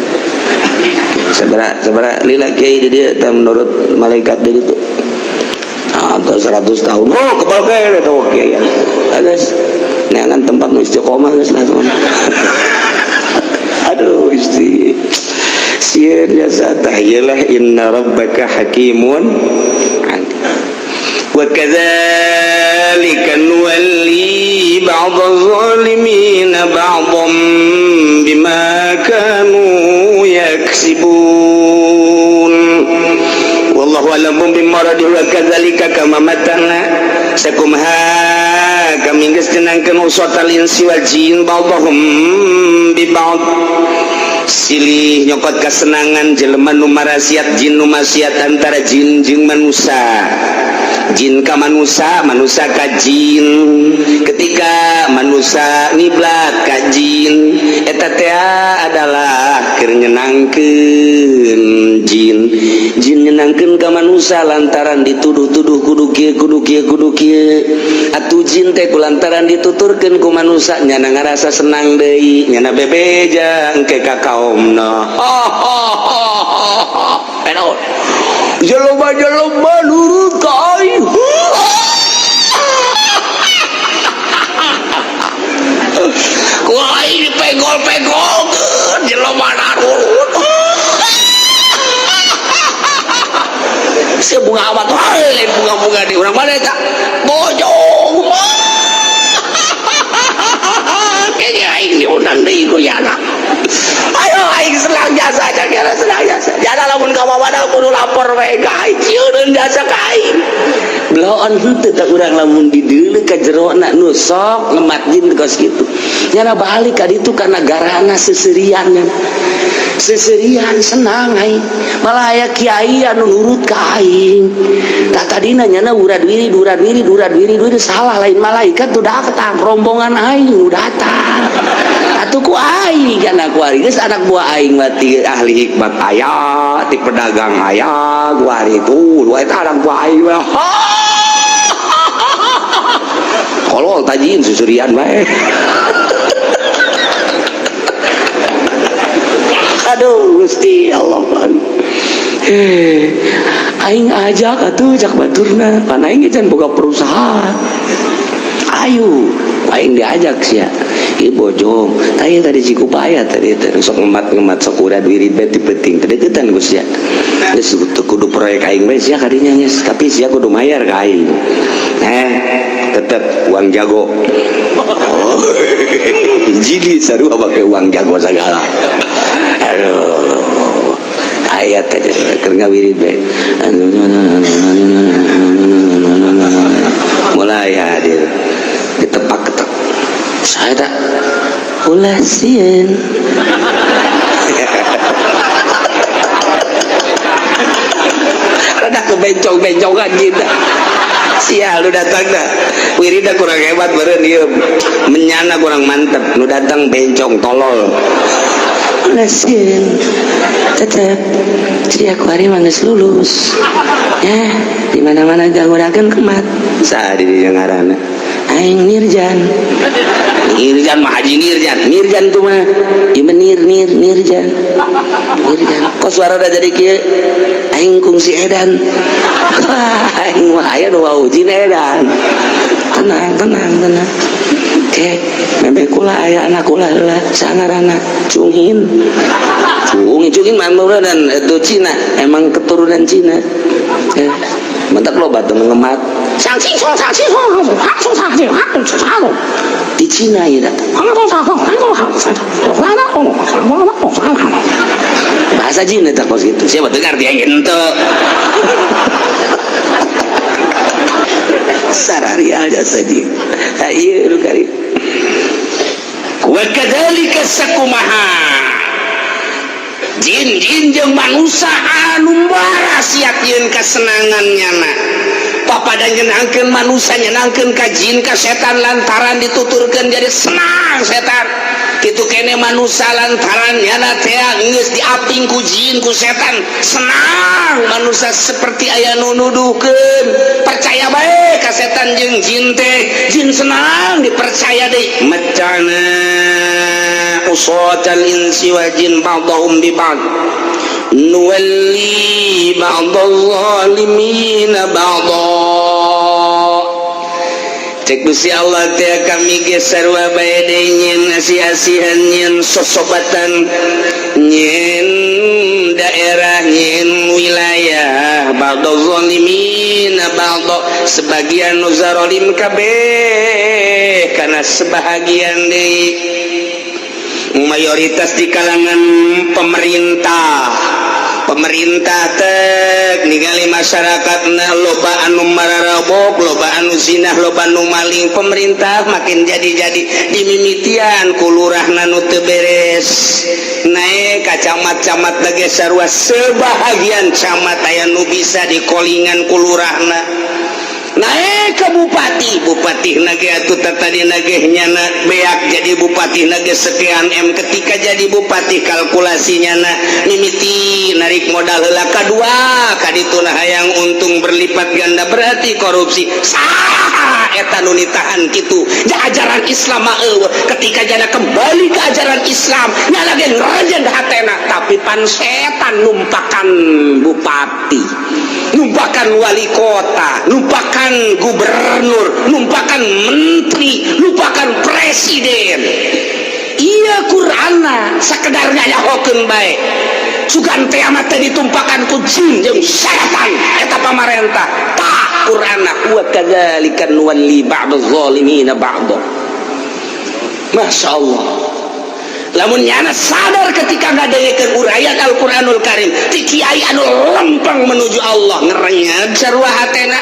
Sabaraha sabaraha lila kiai di dieu teh menurut malaikat di ditu. Atau 100 tahun. Oh, kebal kene teh kiai. Geus neangan tempat nu istiqomah geus lah. Aduh, Gusti. Sieun jasa tah ieu lah inna rabbaka hakimun alim. Wa kadzalika nuwalli ba'd adh-dhalimin ba'dhan bima kanu yaksibun. Wallahu a'lamu bimuradihi wa kadzalika kama matana sakumaha kami geus nyenangkeun usatal insi wal jin ba'dhum bi ba'd, silih nyokot kesenangan jelema nu marasiat, jin nu maksiat, antara jin jeung manusia, jin ka manusia, manusia ka jin. Ketika manusia ngiblat ka jin, eta teh adalah keur nyenangkeun jin, jin nyenangkeun ka manusia lantaran dituduh-tuduh kudu kieu, kudu kieu, kudu kieu. Atuh jin teh kulantaran dituturkeun ku manusia, nyana ngarasa senang deui, nyana bebeja engke ka kaumna. Jelema-jelema nurut ka aing. Ku aing dipenggol-penggolkeun, jelema nurut. Sia bunga amat lain bunga-bunga di urang mana eta? Bojong. Kayaknya aing diundang deui ku yana. Ayo aing senang jasa, kira senang jasa. Jana lamun ka mana kudu lapor we ka aing, sieun jasa ka aing. Beloon henteu tah urang lamun dideuleu ka jerona nu sok ngemat jin kos kitu. Nyana balik ka ditu ka nagarana seserian nya. Seserian senang aing. Malah aya kiai anu nurut ka aing. Tah tadina nyana urad wirid, urad wirid, urad wirid, wirid salah, lain malaikat tuh datang, rombongan aing nu datang. Atuh ku aing kana ku aing geus anak buah aing mah ti ahli hikmat aya, ti pedagang aya, ku ari itu, eta anak buah aing mah. Kolol tajin susurian bae. Aduh Gusti Allah. Aing ajak atuh cak baturna, pan aing ge can boga perusahaan. Ayo, aing diajak sia. Ieu bojong, tah ieu tadi Cikupaya tadi teh sok ngemat-ngemat sok urad wirid bae ti peuting. Teh deukeutan ku sia. Geus teu kudu proyek aing bae sia kadinya geus, tapi sia kudu mayar ka aing. Tetep uang jago. Oh, jadi sarua make uang jago segala. Aduh, ayat teh keur ngawirid bae. Mulai hadir ditepak-ketek. Saya tak ulah sieun. Rada kebencong-bencongan gitu. Sia lu datang dah. Wirida kurang hebat beureun ieu. Menyana kurang mantep. Nu datang bencong tolol. Ulah sieun. Tetep jadi aku hari mah geus lulus. Ya, di mana-mana ganggunakeun kemat. Saha di dieu ngaranna? Aing Nirjan. Nirjan mah Haji Nirjan. Nirjan tuh mah ieu mah nir nir Nirjan. Nirjan. Kok suara udah jadi kieu? Aing kungsi edan. Wah, aing mah aya nu wauji edan. Tenang, tenang, tenang. Oke, memeh kula aya anak kula heula sangarana Cungin. Cungin, Cungin mah dan itu Cina, emang keturunan Cina. Ya, mentak loba teu ngemat. Di Cina ya datang. Bahasa Cina tak kos gitu. Siapa dengar dia henteu. Sarari aja saja. Ieu nu kari. Wa kadzalika sakumaha. Jin-jin jeung manusia anu barasiat yeun kasenangan nyana. Papada nyenangkeun manusia, nyenangkeun ka jin ka setan lantaran dituturkeun jadi senang setan. Kitu kene manusia lantaran nyana teh geus diaping ku jin ku setan, senang manusia seperti aya nu nuduhkeun. Percaya bae ka setan jeung jin teh, jin senang dipercaya deui. Mecana Usatal insi wal jin ba'dahum bi ba'd nuwalli ba'dal zalimina ba'da. Cek Gusti Allah teh, kami ge sarua bae deui, nyieun asih-asihan, nyieun sosobatan, nyieun daerah, nyieun wilayah. Ba'dal zalimina ba'da, sebagian nu zarolim kabeh karena sebahagian deui, mayoritas di kalangan pemerintah. Pemerintah tek ningali masyarakat loba anu mararabok, loba anu zinah, loba anu maling. Pemerintah makin jadi-jadi dimimitian ku lurah nu teu beres, naik ka camat. Camat lagi sarua, sebahagian camat aya nu bisa dikolingan ku lurahna, naik ke bupati. Bupati nage atuh tadi nage nyana beak jadi bupati nage sekian M. Ketika jadi bupati, kalkulasinya na mimiti narik modal heula, kadua kaditu nah hayang untung berlipat ganda, berarti korupsi. Saha eta nu nitahan kitu? Ja ajaran Islam mah eueuh. Ketika jana kembali ke ajaran Islam, nyala ge ngerejen hatena, tapi pan setan numpakan bupati, numpakan wali kota, numpakan gubernur, numpakan menteri, numpakan presiden. Iya, Qur'ana sekedar ngayahokeun bae. Sugan teh amat teh ditumpakan ku jin jeung setan eta pamarentah. Tak Qur'ana, wa kadzalika nuwalli ba'dadh zalimina ba'dha. Masya Allah, lamun nyana sadar ketika ngadengekeun uraian Al-Qur'anul Karim ti kiai anu lempeng menuju Allah, ngerenyeg sarua hatena.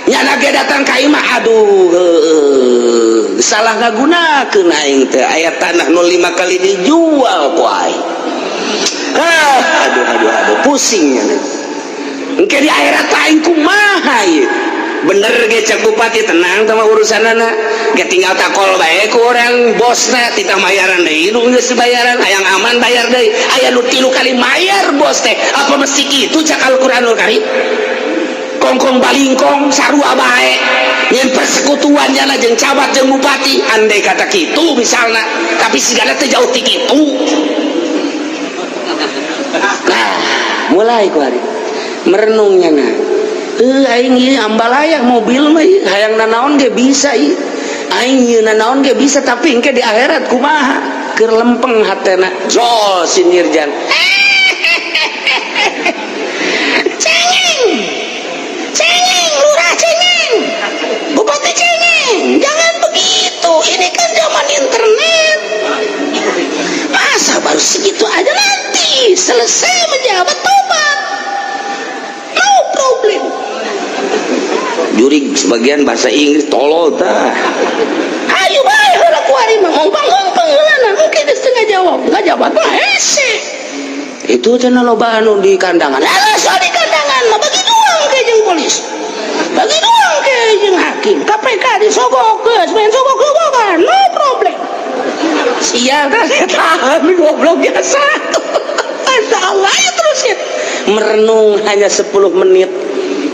Nyana ge datang ka imah, aduh heueuh, salah ngagunakeun aing teh, aya tanah nu 5 kali dijual ku aing. Ah, aduh aduh aduh, pusing nyana. Engke di akhirat aing kumaha ieu? Bener ge cek bupati, tenang sama urusanana ge, tinggal takol bae ku orang bosna, titah mayaran deui nu geus bayaran, hayang aman bayar deui. Aya nu 3 kali mayar bos teh. Apa mesti kitu cak Al-Qur'anul Karim? Kongkong balingkong sarua bae, nyen persekutuan jana jeung camat jeung bupati, andai kata kitu misalna, tapi sigana teh jauh ti kitu. Nah, mulai ku hari merenungnya. Nah, eh, aing ieu ambalaya mobil mah ieu, hayang nanaon ge bisa ieu, aing ieu nanaon ge bisa, tapi engke di akhirat kumaha? Keur lempeng hatena, zol si Nirjan. Cengeng cengeng, lurah cengeng, bupati cengeng, jangan begitu. Ini kan zaman internet, masa baru segitu aja? Nanti selesai menjabat tobat, no problem. Jurig sebagian bahasa Inggris, tolol tah. Ayo bae heula, kuari mah ngompang-ngompang heula. Engke geus teu ngajawab, ngajawab mah hese. Itu cenah loba anu di kandangan. Alah, soal di kandangan mah bagi dua engke jeung polis, bagi dua engke jeung hakim, KPK disogok, geus main sogok-sogokan, no problem. Sial kan tahan, goblok biasa. Masya Allah ya, terus ya merenung hanya 10 menit,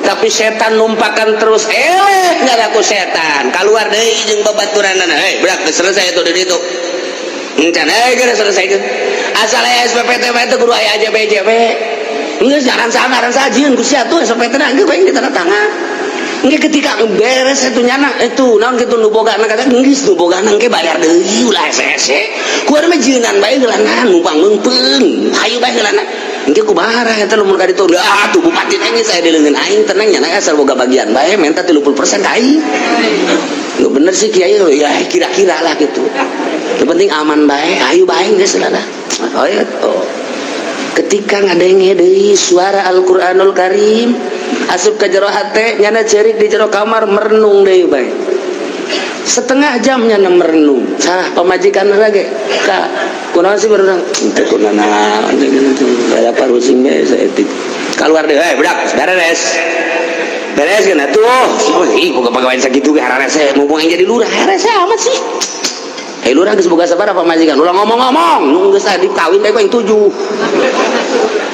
tapi setan numpakan terus. Eh, nggak laku, setan keluar deui jeung babaturanana. Hei budak, geus selesai itu di ditu encan? Eh, geus selesai itu. Asal aya SPPT mah itu kudu aya aja BJB. Geus jangan sangaran sajieun ku sia tuh SPPT na geus bae ditanda tangan. Engke ketika beres itu nyana itu naon kitu nu boga kata geus nu boga engke bayar deui, ulah hese-hese. Ku mah jieunan bae heulana, numpang meungpeung. Hayu bae heulana. Engke kumaha eta lamun ka ditu? Ah, tuh bupati teh geus aya di leungeun aing, tenang nyana, asal boga bagian bae, minta 30% ka aing. Nggak bener sih kiai ya, kira-kira lah gitu. Yang penting aman bae, ayo bae geus lah. Oh ya, oh. Ketika ngadenge deui suara Al-Qur'anul Karim asup ke jero hate nyana, cerik di jero kamar merenung deui bae. Setengah jam nyana merenung. Sah pamajikan lagi. Ka kunaon sih berenang? Teu kunaon, ada parusing bae saeutik. Keluar deh, eh budak, beres. Beres kan atuh. Ih, boga pagawean sakitu ge hararese, mumpung aing jadi lurah, hararese amat sih. Hei lurah, geus boga sabaraha pamajikan? Ulah ngomong-ngomong, nu geus tadi kawin bae ku 7.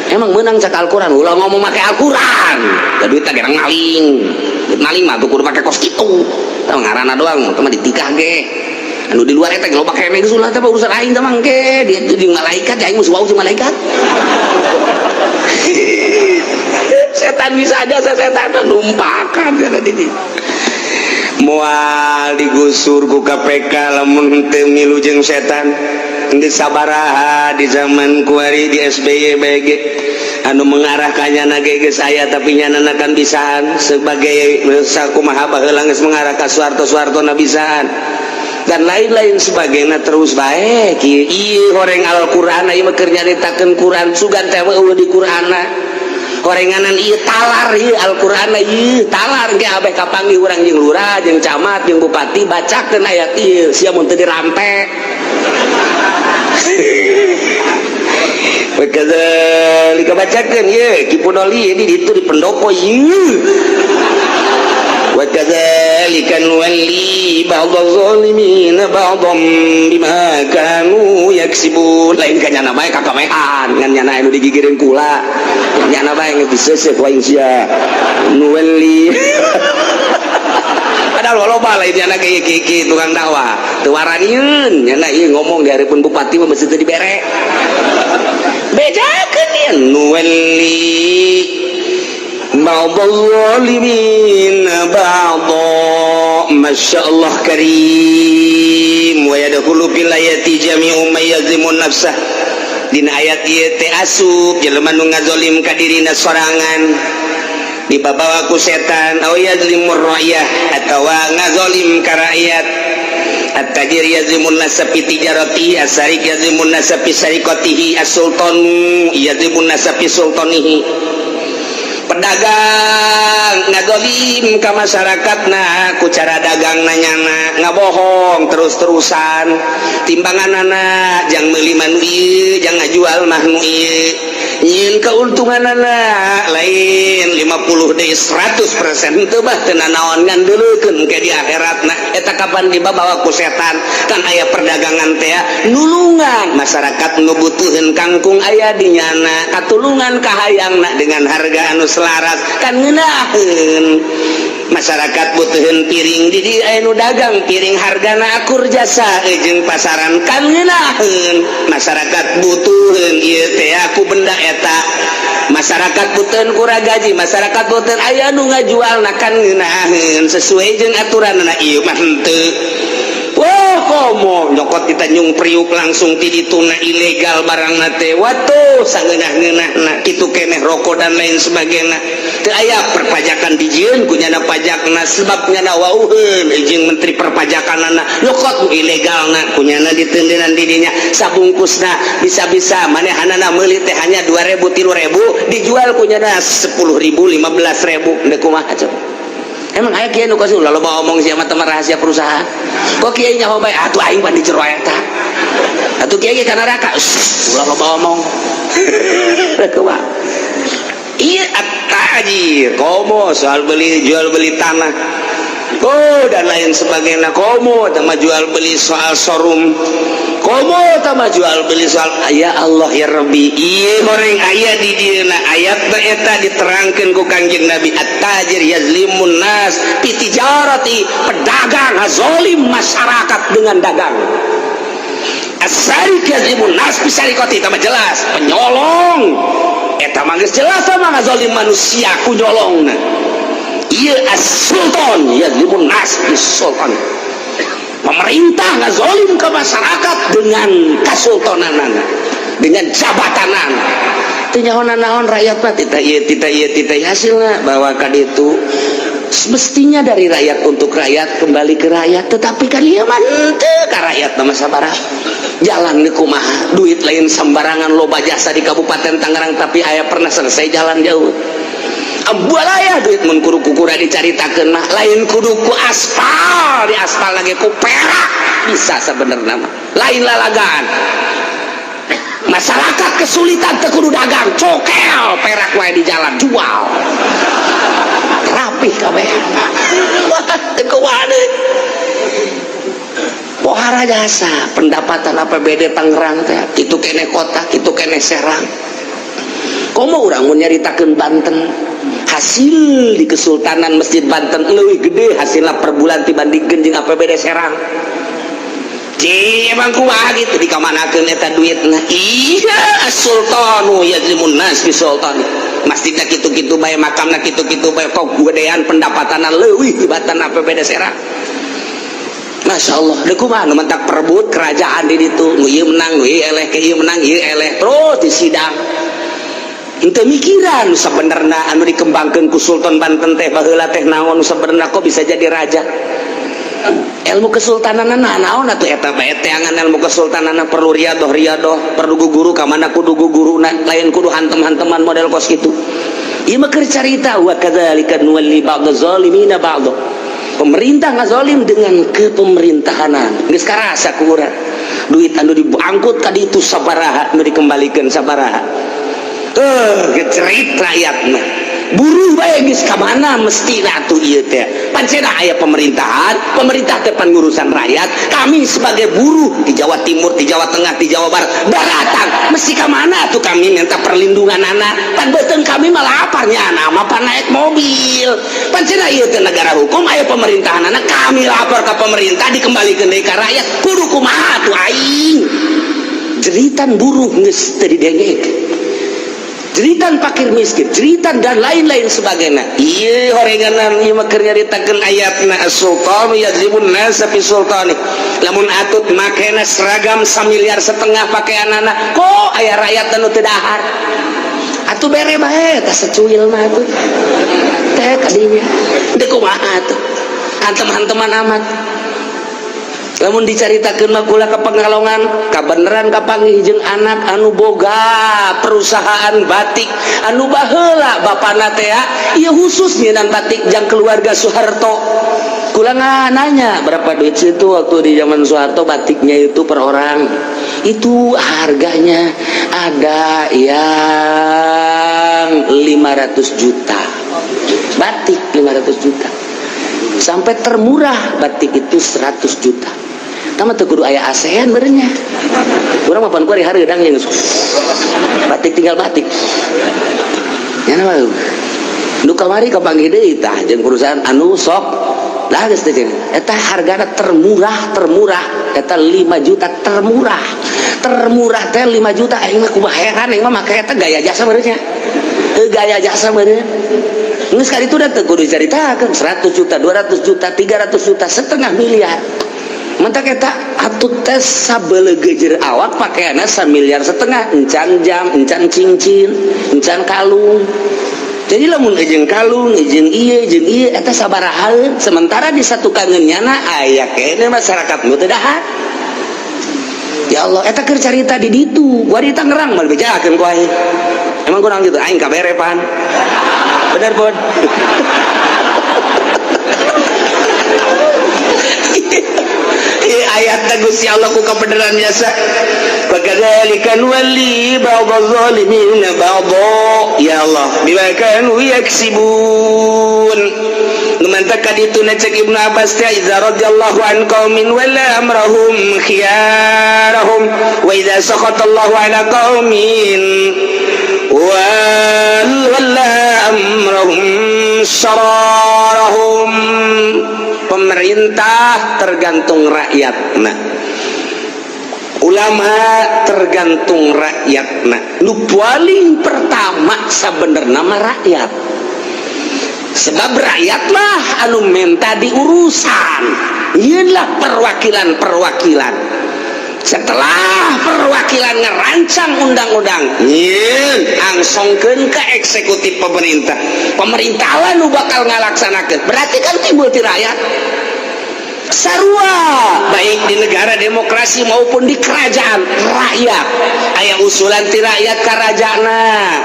Emang menang cak Al-Qur'an, ulah ngomong make Al-Qur'an. Da duit teh gerang maling. Duit maling mah tuh kudu make kos kitu. Tah ngaranna doang, teh mah ditikah ge. Anu di luar eta loba keneh geus, ulah teh urusan aing teh mangke dia jeung malaikat, aing mah wau jeung malaikat. Setan bisa aja, setan numpakan kata di Moal digusur ku KPK lamun teu milu jeung setan. Geus sabaraha di zaman kuari di SBY BG anu mengarah ka nyana ge geus aya, tapi nyana kan bisaan sebagai sakumaha baheula geus mengarah ka Soeharto, Soeharto na bisaan dan lain-lain sebagainya. Terus baik ieu horeng Al-Qur'an, ieu mah keur nyaritakeun Quran, sugan teh eueuh di Qur'anna horenganan ieu talar, ieu Al-Qur'an ieu talar. Ge abeh kapanggih urang jeung lurah, jeung camat, jeung bupati, bacakeun ayat ieu sia mun teu dirampe. Wakadzalika, bacakeun ieu Ki Pudoli di ditu di pendopo ieu. Wakadzalika nuwalli ba'dadh dhalimin ba'dham bima kanu yaksibun. Lain ka nyana bae kakamehan ngan nyana anu digigireun kula, nyana bae geus diseuseuh ku aing sia. Nuwalli padahal loba lain nyana ge kieu tukang dakwah teu waranieun nyana ieu ngomong di hareupeun bupati mah mesti teu dibere. Bejakeun ieu nuwalli ba'dadh dhalimin ba'dha. Masya Allah karim. Wa yadkhulu fil ayati jami'u may yazlimun nafsah. Dina ayat ieu teh asup jelema nu ngazolim ka dirina sorangan dibabawa ku setan, aw yazlimur ra'yah, atawa ngazolim ka rakyat. At-tajir yazlimun nasa fi tijarati, as-sarik yazlimun nasa fi sariqatihi, as-sultanu yazlimun nasa fi sultanihi. Pedagang ngazolim ka masyarakatna ku cara dagang nanyana ngabohong terus-terusan, timbanganana jang meuli mah nu ieu, jang ngajual mah nu ieu, nyieun keuntunganana lain 50 deui 100% teu bah teu nanaon ngan deuleukeun ke di akhiratna. Eta kapan dibawa ku setan? Kan aya perdagangan teh nulungan masyarakat nu butuheun kangkung, aya di nyana katulungan kahayangna dengan harga anu selaras, kan ngeunaheun. Masyarakat butuheun piring, di dieu aya nu dagang piring hargana akur jasa jeung pasaran, kan ngeunaheun. Masyarakat butuheun ieu teh aku benda eta, masyarakat butuheun kurang gaji, masyarakat butuheun, aya nu ngajualna, kan ngeunaheun sesuai jeung aturan. Ieu mah henteu. Wah, komo nyokot di Tanjung Priuk langsung ti dituna ilegal barang teh. Watuh, sangeunah-ngeunahna kitu keneh rokok dan lain sebagainya. Teu aya perpajakan dijieun ku nyana pajakna, sebab nyana wauheun jeung menteri perpajakanana, nyokot nu ilegalna ku nyana ditendenan di dinya sabungkusna. Bisa-bisa manehanana meuli teh hanya 2000 3000, dijual ku nyana 10.000 15.000. Deuk kumaha coba? Emang aya kiai nu kasih loba omong sia mah teman rahasia perusahaan? Kok kiai nyaho bae atuh aing pan di jero eta atuh kiai ge ka neraka. Ulah loba omong. Kumaha iya at-tajir, komo soal beli jual beli tanah, oh, dan lain sebagainya, komo sama jual beli soal showroom, komo sama jual beli soal. Ya Allah ya Rabbi, iya goreng aya di dieuna ayat eta diterangkeun ku Kangjeng Nabi, at-tajir yazlimun nas fi tijarati, pedagang ngazolim masyarakat dengan dagang. As-sarik yazlimun nas fi sariqati, eta mah jelas penyolong, eta mah geus jelas mah ngazolim manusia ku nyolongna. Ieu as-sultan yazlimun nas fi sultan, pemerintah ngazolim ke masyarakat dengan kasultananana, dengan jabatanan. Teu nyaho naon rakyat mah, tita ieu, tita ieu, tita ieu. Hasilna bahwa ka ditu semestinya dari rakyat untuk rakyat, kembali ke rakyat, tetapi kan ieu mah henteu ka rakyat mah sabaraha jalan di kumaha, duit lain sembarangan. Loba jasa di Kabupaten Tangerang, tapi aya pernah selesai jalan jauh? Ambualaya duit mun kudu kukura dicaritakeun mah lain kudu ku aspal, di aspal lagi ku perak bisa sebenarnya mah, lain lalagaan. Masyarakat kesulitan teu kudu dagang, cokel perak wae di jalan, jual rapih kabeh. Wah, teu kumaha. Pohara jasa pendapatan APBD Tangerang teh kitu keneh kota, kitu keneh Serang. Komo urang mun nyaritakeun Banten, hasil di Kesultanan Masjid Banten lebih gede hasilnya per bulan dibandingkan jeung APBD Serang. Ci emang kumaha gitu dikamanakeun eta duitna? Iya, sultanu yazlimun nas bi sultani. Masjidna kitu-kitu bae, makamna kitu-kitu bae, kok gedean pendapatanna leuwih tibatan APBD Serang. Masya Allah, deh kumaha nu mentak perebut kerajaan di ditu, nu ieu menang, nu ieu eleh, ke ieu menang, ieu eleh, terus di sidang. Henteu mikiran nu sabenerna anu dikembangkeun ku Sultan Banten teh baheula teh naon nu sabenerna kok bisa jadi raja. Ilmu kesultanan naon atuh eta bae teangan ilmu kesultanan perlu riadoh riadoh, perlu guru ka mana kudu guruna, lain kudu hantem-hanteman model kos kitu. Ieu mah keur carita wa kadzalika nuwalli ba'dha zalimina ba'dha. Pemerintah ngazolim dengan kepemerintahanan. Geus karasa ku urang. Duit anu diangkut ka ditu sabaraha, nu dikembalikeun sabaraha. Gecerit rakyatna. Buruh bae geus ka mana mestina atuh ieu teh. Pancena aya pemerintahan, pemerintah teh pangurusan rakyat. Kami sebagai buruh di Jawa Timur, di Jawa Tengah, di Jawa Barat, daratang mesti ka mana atuh kami minta perlindungan anak. Pan beuteung kami malah laparnya anak mah pan naik mobil. Pancena ieu teh negara hukum aya pemerintahan anak, kami lapor ke pemerintah dikembalikan deui ka rakyat. Kudu kumaha atuh aing? Jeritan buruh geus teu didengek. Jeritan fakir miskin, jeritan dan lain-lain sebagainya. Iya horenganan ieu mah keur nyaritakeun ayatna as-sultanu yazlimun nasa fi sultani. Lamun atut makena seragam 1,5 miliar pakaianana, kok aya rakyat anu teu dahar. Atuh bere bae tah secuil mah atuh. Teh kadinya. Teu kumaha atuh. Hantem-hanteman amat. Lamun dicaritakeun mah kula ke Pekalongan, kabeneran kapanggih jeung anak anu boga perusahaan batik anu baheula bapana teh ieu khusus nyieunan batik jang keluarga Soeharto. Kula nanya berapa duit sih itu waktu di zaman Soeharto batiknya itu per orang itu harganya ada yang 500 juta, batik 500 juta, sampai termurah batik itu 100 juta. Tama teu kudu aya ASEAN berenya. Urang mah pan kuari hareudang jeung batik tinggal batik. Nya mah nu kamari kapanggih deui tah jeung perusahaan anu sok lah geus teh eta hargana termurah termurah eta 5 juta, termurah termurah teh 5 juta. Aing mah kumaha heran, aing mah make eta gaya jasa berenya. Heuh, gaya jasa meureun. Geus kali itu udah teu kudu dicaritakeun 100 juta, 200 juta, 300 juta, setengah miliar. Mentak eta atuh teh sabelegejer awak pakaianna 1,5 miliar, encan jam, encan cincin, encan kalung. Jadi lamun jeung kalung, jeung ieu, jeung ieu eta sabaraha, sementara di satu kangen nyana aya keneh masyarakat nu teu dahar. Ya Allah, eta keur carita di ditu. Gua di Tangerang mah bejakeun ku aing. Emang kurang gitu, aing kabere pan. Bener, Bon. Ayat Gusti Allah ku kebenaran biasa. Fakadzalika nuwalli ba'dha zalimin ba'dha. Ya Allah, bima kanu yaksibun. Nu mantak ka ditu cek Ibnu Abbas teh idza radhiyallahu an qaumin wala amrahum khiyarahum wa idza sakhatallahu ala qaumin wala amrahum sararahum. Pemerintah tergantung rakyat, nah ulama tergantung rakyat, nah nu paling pertama sebenarnya nama rakyat, sebab rakyatlah anu minta diurusan. Inilah perwakilan-perwakilan. Setelah perwakilan ngerancang undang-undang, nyeun angsongkeun ke eksekutif pemerintah, pemerintah lah nu bakal ngalaksanakeun. Berarti kan timbul ti rakyat sarua, baik di negara demokrasi maupun di kerajaan rakyat aya usulan ti rakyat karajana,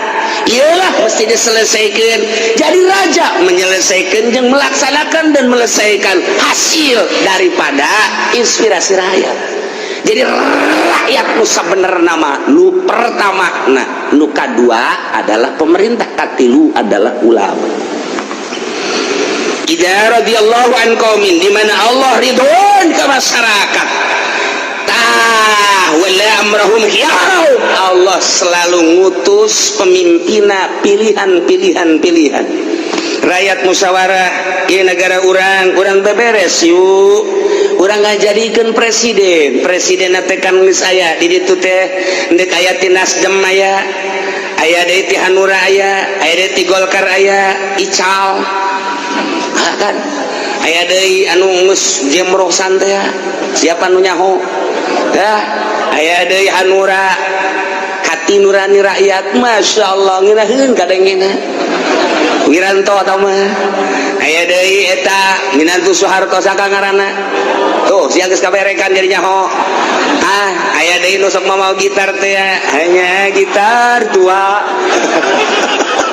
iyalah mesti diselesaikan. Jadi raja menyelesaikan yang melaksanakan dan melesaikan hasil daripada inspirasi rakyat. Jadi rakyat nu sabenerna nama nu pertama, nah nu kadua adalah pemerintah, katilu adalah ulama. Idza radhiyallahu an qaumin, di mana Allah ridhon ke masyarakat, tah wala amrahum khiyarahum. Allah selalu ngutus pemimpinna pilihan-pilihan pilihan rakyat musyawarah. Ieu negara urang, urang beberes yuk. Urang ngajadikeun presiden, presiden teh kan geus aya di ditu teh, ndek aya ti Nasdem, aya aya deui ti Hanura, aya aya deui ti Golkar, aya Ical. Ah, kan aya deui anu geus jemrosan teh, siapa nu nyaho ya, aya deui Hanura, Hati Nurani Rakyat. Masya Allah, ngeunaheun kadengena Wiranto atau mah. Aya deui eta minantu Soeharto, saka ngaranna tuh, sia geus kaberekan jadi nyaho. Ah, aya deui nu sok mau gitar teh, hanya gitar tua,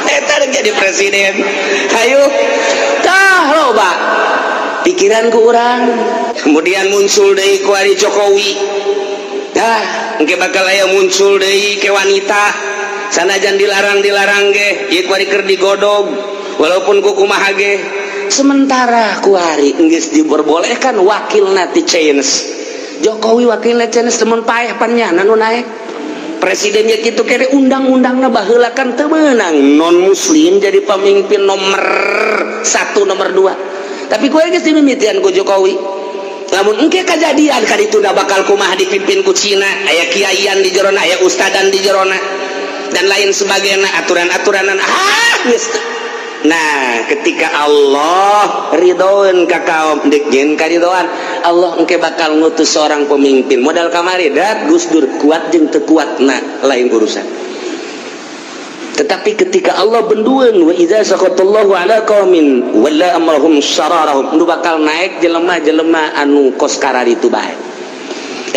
eta jadi presiden. Hayu tah, loba pikiran ku urang. Kemudian muncul deui kuari Jokowi. Dah, engke bakal aya muncul deui ke wanita, sanajan dilarang-dilarang ge ieu kuari keur digodog, walaupun ku kumaha ge. Sementara kuari geus diperbolehkan wakilna ti Chinese Jokowi, wakilna Chinese, temen paeh pan nyana nu naek presidennya gitu kere. Undang-undangna baheula kan teu meunang non muslim jadi pemimpin nomor satu, nomor dua, tapi kuari geus dimimitian ku Jokowi. Lamun engke kejadian kadituna bakal kumaha? Dipimpin ku Cina, aya kiaian di jerona, aya ustadan di jerona, dan lain sebagainya, aturan-aturanan. Ah, geus. Nah, ketika Allah ridhoan ka kaum dek jeung karidoan Allah, engke bakal ngutus seorang pemimpin modal kamari dat Gus Dur. Kuat jeung teu kuat, nah, lain urusan. Tetapi ketika Allah benduan, wa idza saqatallahu ala qaumin walla amrahum sararahum, nu bakal naik jelema-jelema anu kos kararitu bae.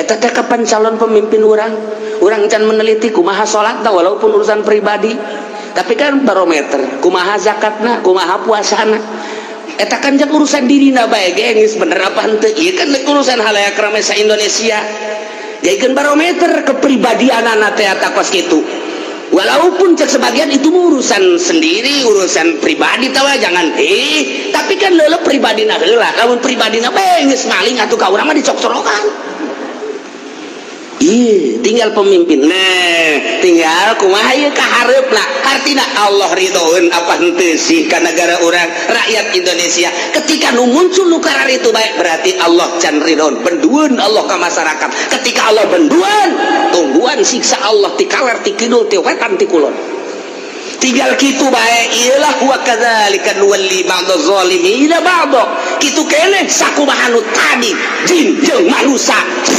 Eta teh kapan calon pemimpin urang? Urang can meneliti kumaha salatna, walaupun urusan pribadi, tapi kan barometer kumaha zakatna, kumaha puasana. Eta kan jang urusan dirina bae ge geus bener apa henteu. Ieu kan urusan halayak ramai sa Indonesia, jadikeun barometer kepribadianana teh eta kos kitu. Walaupun cek sebagian itu urusan sendiri, urusan pribadi tawa jangan, tapi kan leuleuh pribadi na heula. Lamun pribadi na bae geus maling atuh ka urang mah dicok-corokan. Iya, tinggal pemimpin. Nah, tinggal kumaha ieu ka hareupna. Artina Allah ridhoeun apa henteu sih ka negara urang, rakyat Indonesia? Ketika nu muncul nu itu baik, berarti Allah can ridhoeun. Bendueun Allah ka masyarakat. Ketika Allah bendueun, tungguan siksa Allah ti kaler, ti kidul, ti wetan, ti kulon. Tinggal kitu bae. Iyalah, wa kadzalika nuwalli ba'dha zalimina ba'dha. Kitu keneh sakumaha nu tadi jin jeung manusia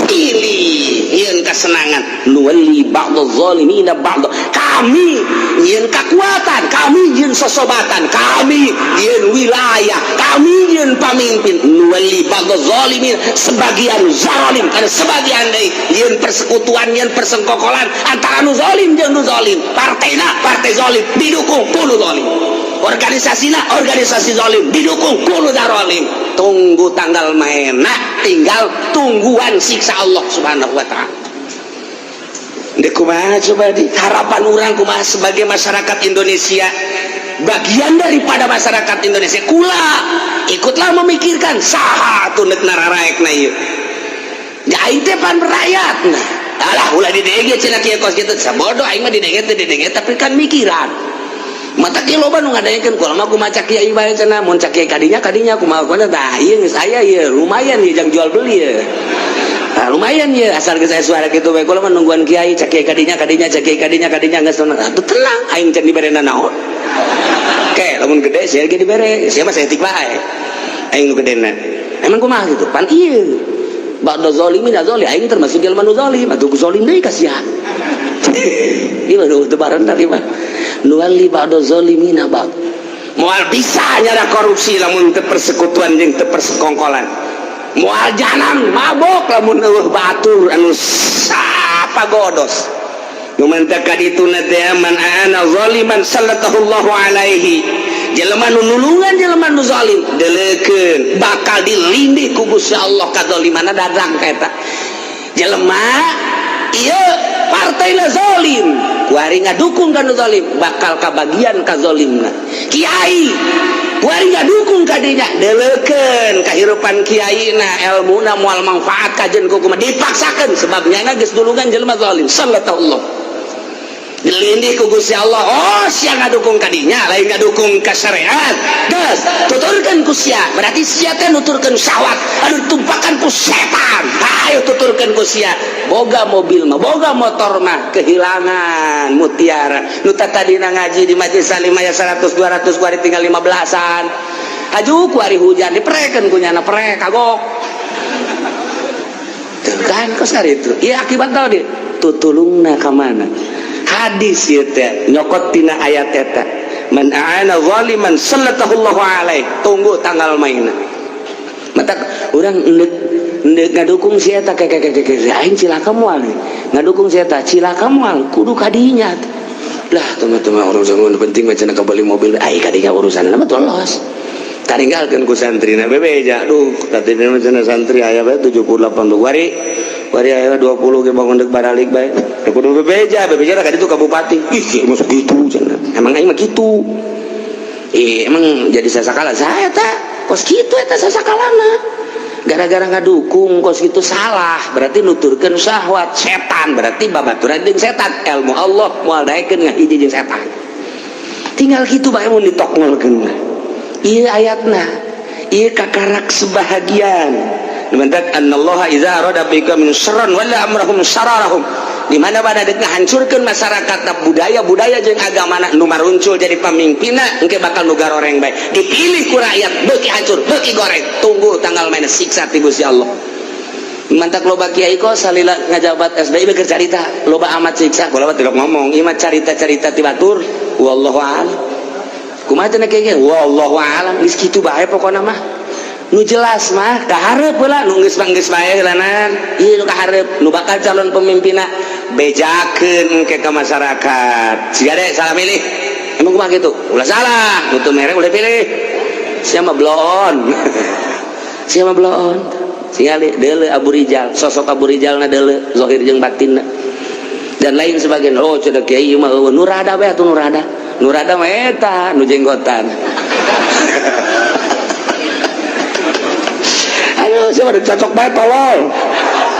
pilih nyieun kesenangan, nuwalli ba'dha zalimina ba'dha. Kami nyieun kekuatan, kami nyieun sosobatan, kami nyieun wilayah, kami nyieun pamimpin. Nuwalli ba'dha zalimin, sebagian zalim karena sebagian deui nyieun persekutuan, nyieun persengkokolan antara nu zalim jeung nu zalim. Partaina partai zalim didukung ku nu zalim, organisasina organisasi zalim didukung ku nu zalim. Tunggu tanggal mainna, tinggal tungguan siksa Allah Subhanahu wa Ta'ala. Dek kumaha coba di harapan urang kumaha sebagai masyarakat Indonesia, bagian daripada masyarakat Indonesia? Kula ikutlah memikirkan saha atuh nek nararaekna ieu. Ya, aing teh pan rakyat. Nah, alah, ulah didenge cenah kieu kos kitu, sabodo aing mah didenge teh didenge, tapi kan mikiran mata kieu loba nu ngadengekeun. Kula mah kumaha cak kiai bae cenah, mun cak kiai kadinya kadinya, kumaha kumaha. Tah, ieu geus aya ieu, lumayan ieu jang jual beli ya. Nah, lumayan ya, asal geus aya suara kitu bae. Kula mah nungguan kiai, cak kiai kadinya kadinya, cak kiai kadinya kadinya, geus tenang. Atuh tenang, aing can dibere naon. Oke, lamun gede sia ge dibere, sia mah saeutik bae. Aing nu gedena. Emang kumaha gitu? Pan ieu. Ba'da zalimin zalim, aing termasuk jelema nu zalim, atuh zalim deui ka sia. Ieu mah teu bareng tadi mah. Nuwalli ba'da zalimina ba'd. Moal bisa nyara korupsi lamun teu persekutuan jeung teu persekongkolan. Moal jalan mabok lamun eueuh batur anu sapa godos. Nu mantak ka dituna teh, man ana zaliman sallallahu alaihi. Jelema nu nulungan jelema nu zalim, deleukeun bakal dilindih ku Gusti Allah kadzalimana dadang ka eta. Jelema ieu partainya zalim, kuari ngadukung ka nu zalim, bakal kabagian kazalimna. Kiai kuari ngadukung ka dinya, deleukeun kahirupan kiaina, ilmuna moal manfaat kajen ku kumaha dipaksakeun, sebabnya geus dulungan jelema zalim sallallahu. Dilindih ku Gusti Allah. Oh, sia ngadukung kadinya, lain ngadukung ka syariat. Geus, tuturkeun ku sia. Berarti sia teh nuturkeun syahwat anu ditumpakan ku setan. Ayo tuturkeun ku sia. Boga mobil mah, boga motor mah kehilangan mutiara. Nu tadina ngaji di majelis salim aya 100 200, kuari tinggal 15-an. Aju kuari hujan diprekeun ku nyana, prek kagok. Tuh kan kos itu. Iya, akibat tau di tutulungna ka mana? Hadis ieu teh nyokot tina ayat eta, man a'ana zaliman sallatahullahu alaih. Tunggu tanggal mainna. Mata urang endek endek ngadukung si eta, keke keke keke, aing cilaka moal, ngadukung si eta cilaka moal, kudu kadinya lah. Teman-teman, orang zaman penting mah cenah kabeli mobil, ai kadinya urusan mah los taringgalkeun ku santrina bebeja. Duh, tadi mah cenah santri aya bae 78 wari wari, aya 20 ge bangun deuk baralik bae. Kudu bebeja bebeja ka ditu ka bupati. Ih, masuk gitu cenah. Emang aing mah kitu. Ih, emang jadi sasakala saya tak kos kitu eta sasakalana gara-gara ngadukung kos gitu salah, berarti nuturkeun syahwat setan, berarti babaturan jeung setan. Ilmu Allah moal daekeun ngahiji jeung setan. Tinggal kitu bae mun ditokngolkeun mah. Ieu ayatna, ieu kakarak sebahagian. Dimantak annallaha idza arada biqaumin syarran wala amrahum syararahum. Di mana pada dek ngahancurkeun masyarakat, budaya-budaya jeung agama nu maruncul jadi pamimpinna, engke bakal nu garoreng bae. Dipilih ku rakyat, beuki hancur, beuki goreng. Tunggu tanggal mainna siksa ti Gusti Allah. Mantak loba kiai kok salila ngajabat SBY beker carita, loba amat siksa. Kula mah tidak ngomong, ieu mah carita-carita ti batur. Wallahu a'lam. Kumaha cenah kiai? Wallahu a'lam. Geus kitu bae pokona mah. Nu jelas mah kahareup heula, nu geus mah geus bae heulanan. Ieu nu kahareup, nu bakal calon pemimpinna bejakeun engke ka masyarakat. Siga deh salah milih. Emang kumaha kitu? Ulah salah, nu teu mere ulah pilih. Sia mah bloon. Sia mah bloon. Singali deuleu Abu Rijal, sosok Abu Rijalna deuleu zahir jeung batinna. Dan lain sebagainya. Oh, cenah kiai mah eueuh nu rada bae atuh nu rada. Nu rada mah eta nu jenggotan. Ayo, siapa cocok bae tolol.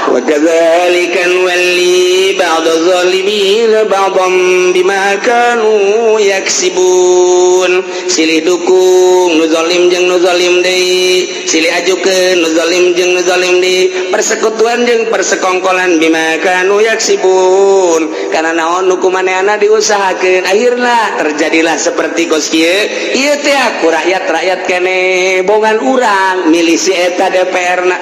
وكذلك نولي بعض الظالمين بعضا بما كانوا يكسبون. Silih dukung nu zalim jeung nu zalim deui, silih ajukeun nu zalim jeung nu zalim deui, persekutuan jeung persekongkolan. بما كانوا يكسبون, karena naon? Nu kumaneana diusahakeun, akhirna terjadilah seperti kos kieu. Ieu teh ku rakyat-rakyat kene bongan urang milih si eta DPR na,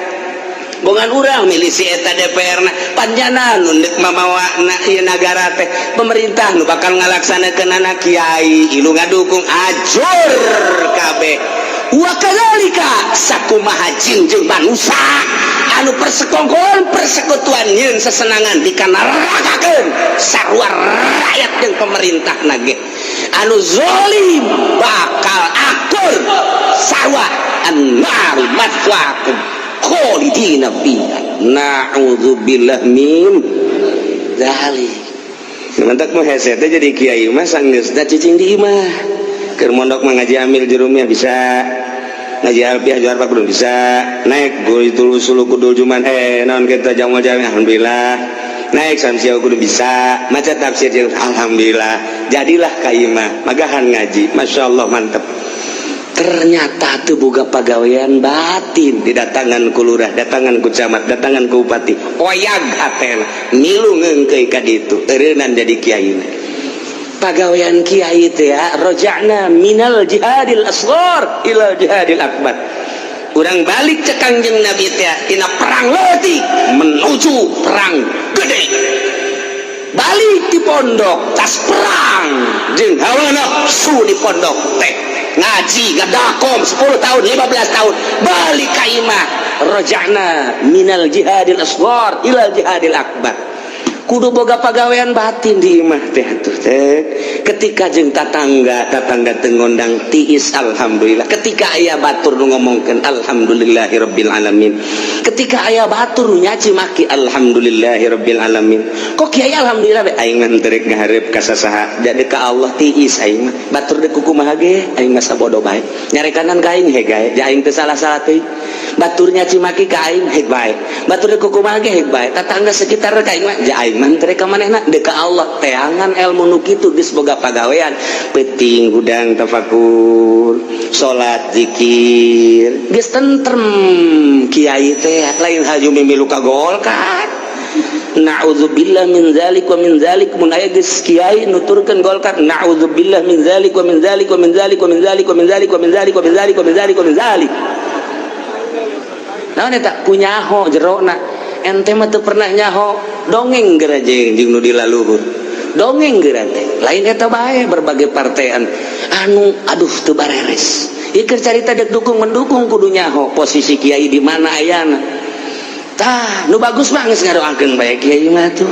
bongan urang milih si eta DPR na, panjana nu deuk mamawa na ieu nagara teh pemerintah, nu bakal ngalaksanakeun anak kiai, ilu ngadukung, ajur kabeh. Wa kadzalika, sakumaha jin jeung manusia anu persekongkolan persekutuan nyeun sesenangan dikanerakakeun sarua rakyat jeung pemerintah nage anu zalim bakal akur sarua. النار مثواكم خالدين فيها na'udzubillah min dzalik. Mantak mah hese teh jadi kiai mah sanggeusna cicing di imah. Keur mondok mah ngaji amil jurumiyah bisa, ngaji alfiah juar belum bisa, naik itu sulu kudul juman naon kita jamal jami, alhamdulillah, naik samsia kudu bisa maca tafsir, alhamdulillah, jadilah ka imah magahan ngaji, masya Allah, mantep. Ternyata tuh boga pagawean batin, didatangan ku lurah, datangan ku camat, datangan ku bupati, oyag hatena milu ngeungkeui ka ditu, eureunnan jadi kiai. Pagawean kiai teh ya رجعنا من الجهاد الأصغر إلى الجهاد الأكبر. Urang balik cek Kangjeng Nabi teh tina perang leutik menuju perang gede. Balik di pondok tas perang jeung hawa nafsu. Di pondok teh ngaji ngadakom 10 tahun, 15 tahun, balik ka imah. رجعنا من الجهاد الأصغر إلى الجهاد الأكبر. Kudu boga pagawean batin di imah teh atuh teh. Ketika jeung tatangga, tatangga teu ngondang, tiis, alhamdulillah. Ketika aya batur nu ngomongkeun, alhamdulillahirabbil alamin. Ketika aya batur nu nyaci maki, alhamdulillahirabbil alamin. Kok kiai alhamdulillah be? Aing mah teu rek ngahareup ka sasaha, jadi ka Allah tiis aing mah. Batur deuk kumaha ge aing mah sabodo bae, nyarekanan ka aing heg gae, ja aing teu salah-salah teuing. Batur nyaci maki ka aing heg bae, batur deuk kumaha ge heg bae, tatangga sekitar ka aing mah ja aing. Aing mah teu ka manehna, deuk ka Allah. Teangan ilmu nu kitu, geus boga pagawean, peuting hudang tafakur, salat, zikir, geus tentrem. Kiai teh lain haju mimilu ka Golkar, na'udzubillah min zalik wa min zalik. Mun aya geus kiai nuturkeun Golkar, na'udzubillah min zalik wa min zalik wa min zalik wa min zalik wa min zalik wa min zalik wa min zalik wa min zalik wa min zalik. Naon eta? Kunyaho jerona. Ente mah teu pernah nyaho, dongeng geura jeung nu di laluhur, dongeng geura teh. Lain eta bae, berbagai partean anu aduh teu bareres. Ieu keur carita dek dukung mendukung, kudu nyaho posisi kiai di mana ayana. Tah, nu bagus mah geus ngadoakeun bae. Kiai mah tuh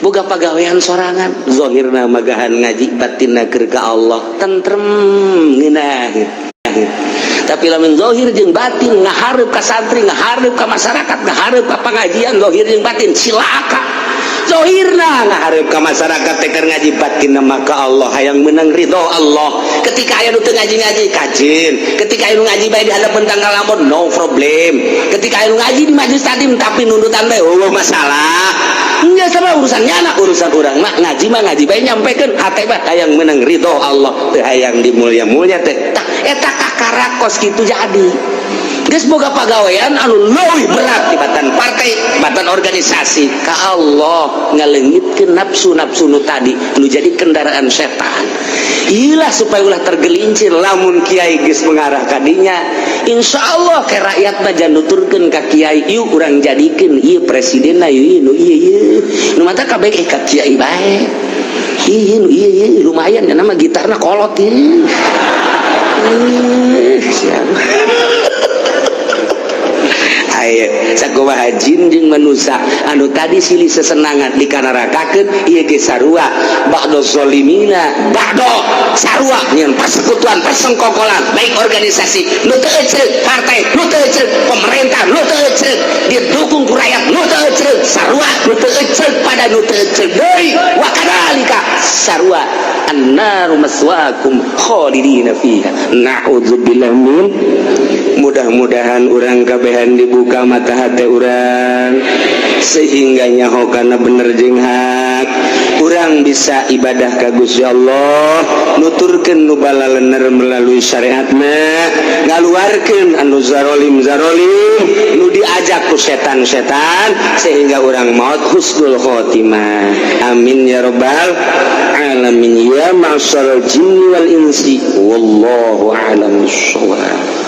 boga pagawean sorangan, zahirna magahan ngaji, batinna keur ka Allah, tentrem, ngeunah. Tapi lamun zahir jeung batin ngahareup ka santri, ngahareup ka masyarakat, ngahareup ka pengajian, zahir jeung batin cilaka. Zahirna ngahareup ka masyarakat teh keur ngaji, batinna mah ka Allah, hayang menang ridho Allah. Ketika aya nu teu ngaji-ngaji, kajin. Ketika aya nu ngaji bae di hadapan tanggal lamun, no problem. Ketika aya nu ngaji di majelis taklim tapi nundutan bae, oh, masalah. Enggak sama urusannya anak, urusan urang mah ngaji mah ngaji bae, nyampekeun hate mah hayang menang ridho Allah, teu hayang dimulia-mulia teh. Tah, eta kakara kos kitu. Jadi geus boga pagawean anu leuwih berat tibatan partai, batan organisasi, ka Allah, ngaleungitkeun nafsu-nafsu nu tadi nu jadi kendaraan setan. Ilah supaya ulah tergelincir. Lamun kiai geus mengarah ka dinya, insya Allah ke rakyat mah jangan nuturkeun ka kiai, yuk urang jadikeun ieu presidenna, ieu nu ieu, ieu nu mata kabeh ka kiai bae, ieu nu ieu, ieu lumayan ya, nama gitarna kolot ieu. Eh, siapa? Aya sakumaha jin jeung manusia anu tadi silih sesenangan dikanarakakeun, ieu ge sarua. Ba'do zolimina ba'do, sarua nyeun persekutuan, persengkokolan, baik organisasi nu teu eceuk, partai nu teu eceuk, pemerintah nu teu eceuk, didukung ku rakyat nu teu eceuk, sarua nu teu eceuk pada nu teu eceuk deui. Wa kadzalika, sarua, annaru maswaakum khalidina fiha, na'udzubillah min. Mudah-mudahan urang kabehan dibuka mata hati urang sehingga nyaho kana bener jeung hak. Urang bisa ibadah ka Gusti Allah, nuturkeun nu balalener melalui syariatna, ngaluarkeun anu zarolim zarolim, nu diajak ku setan-setan, sehingga urang maut husnul khotimah. Amin ya rabbal alamin. Ya ma'syaral jinni wal insi, wallahu a'lam bissawab.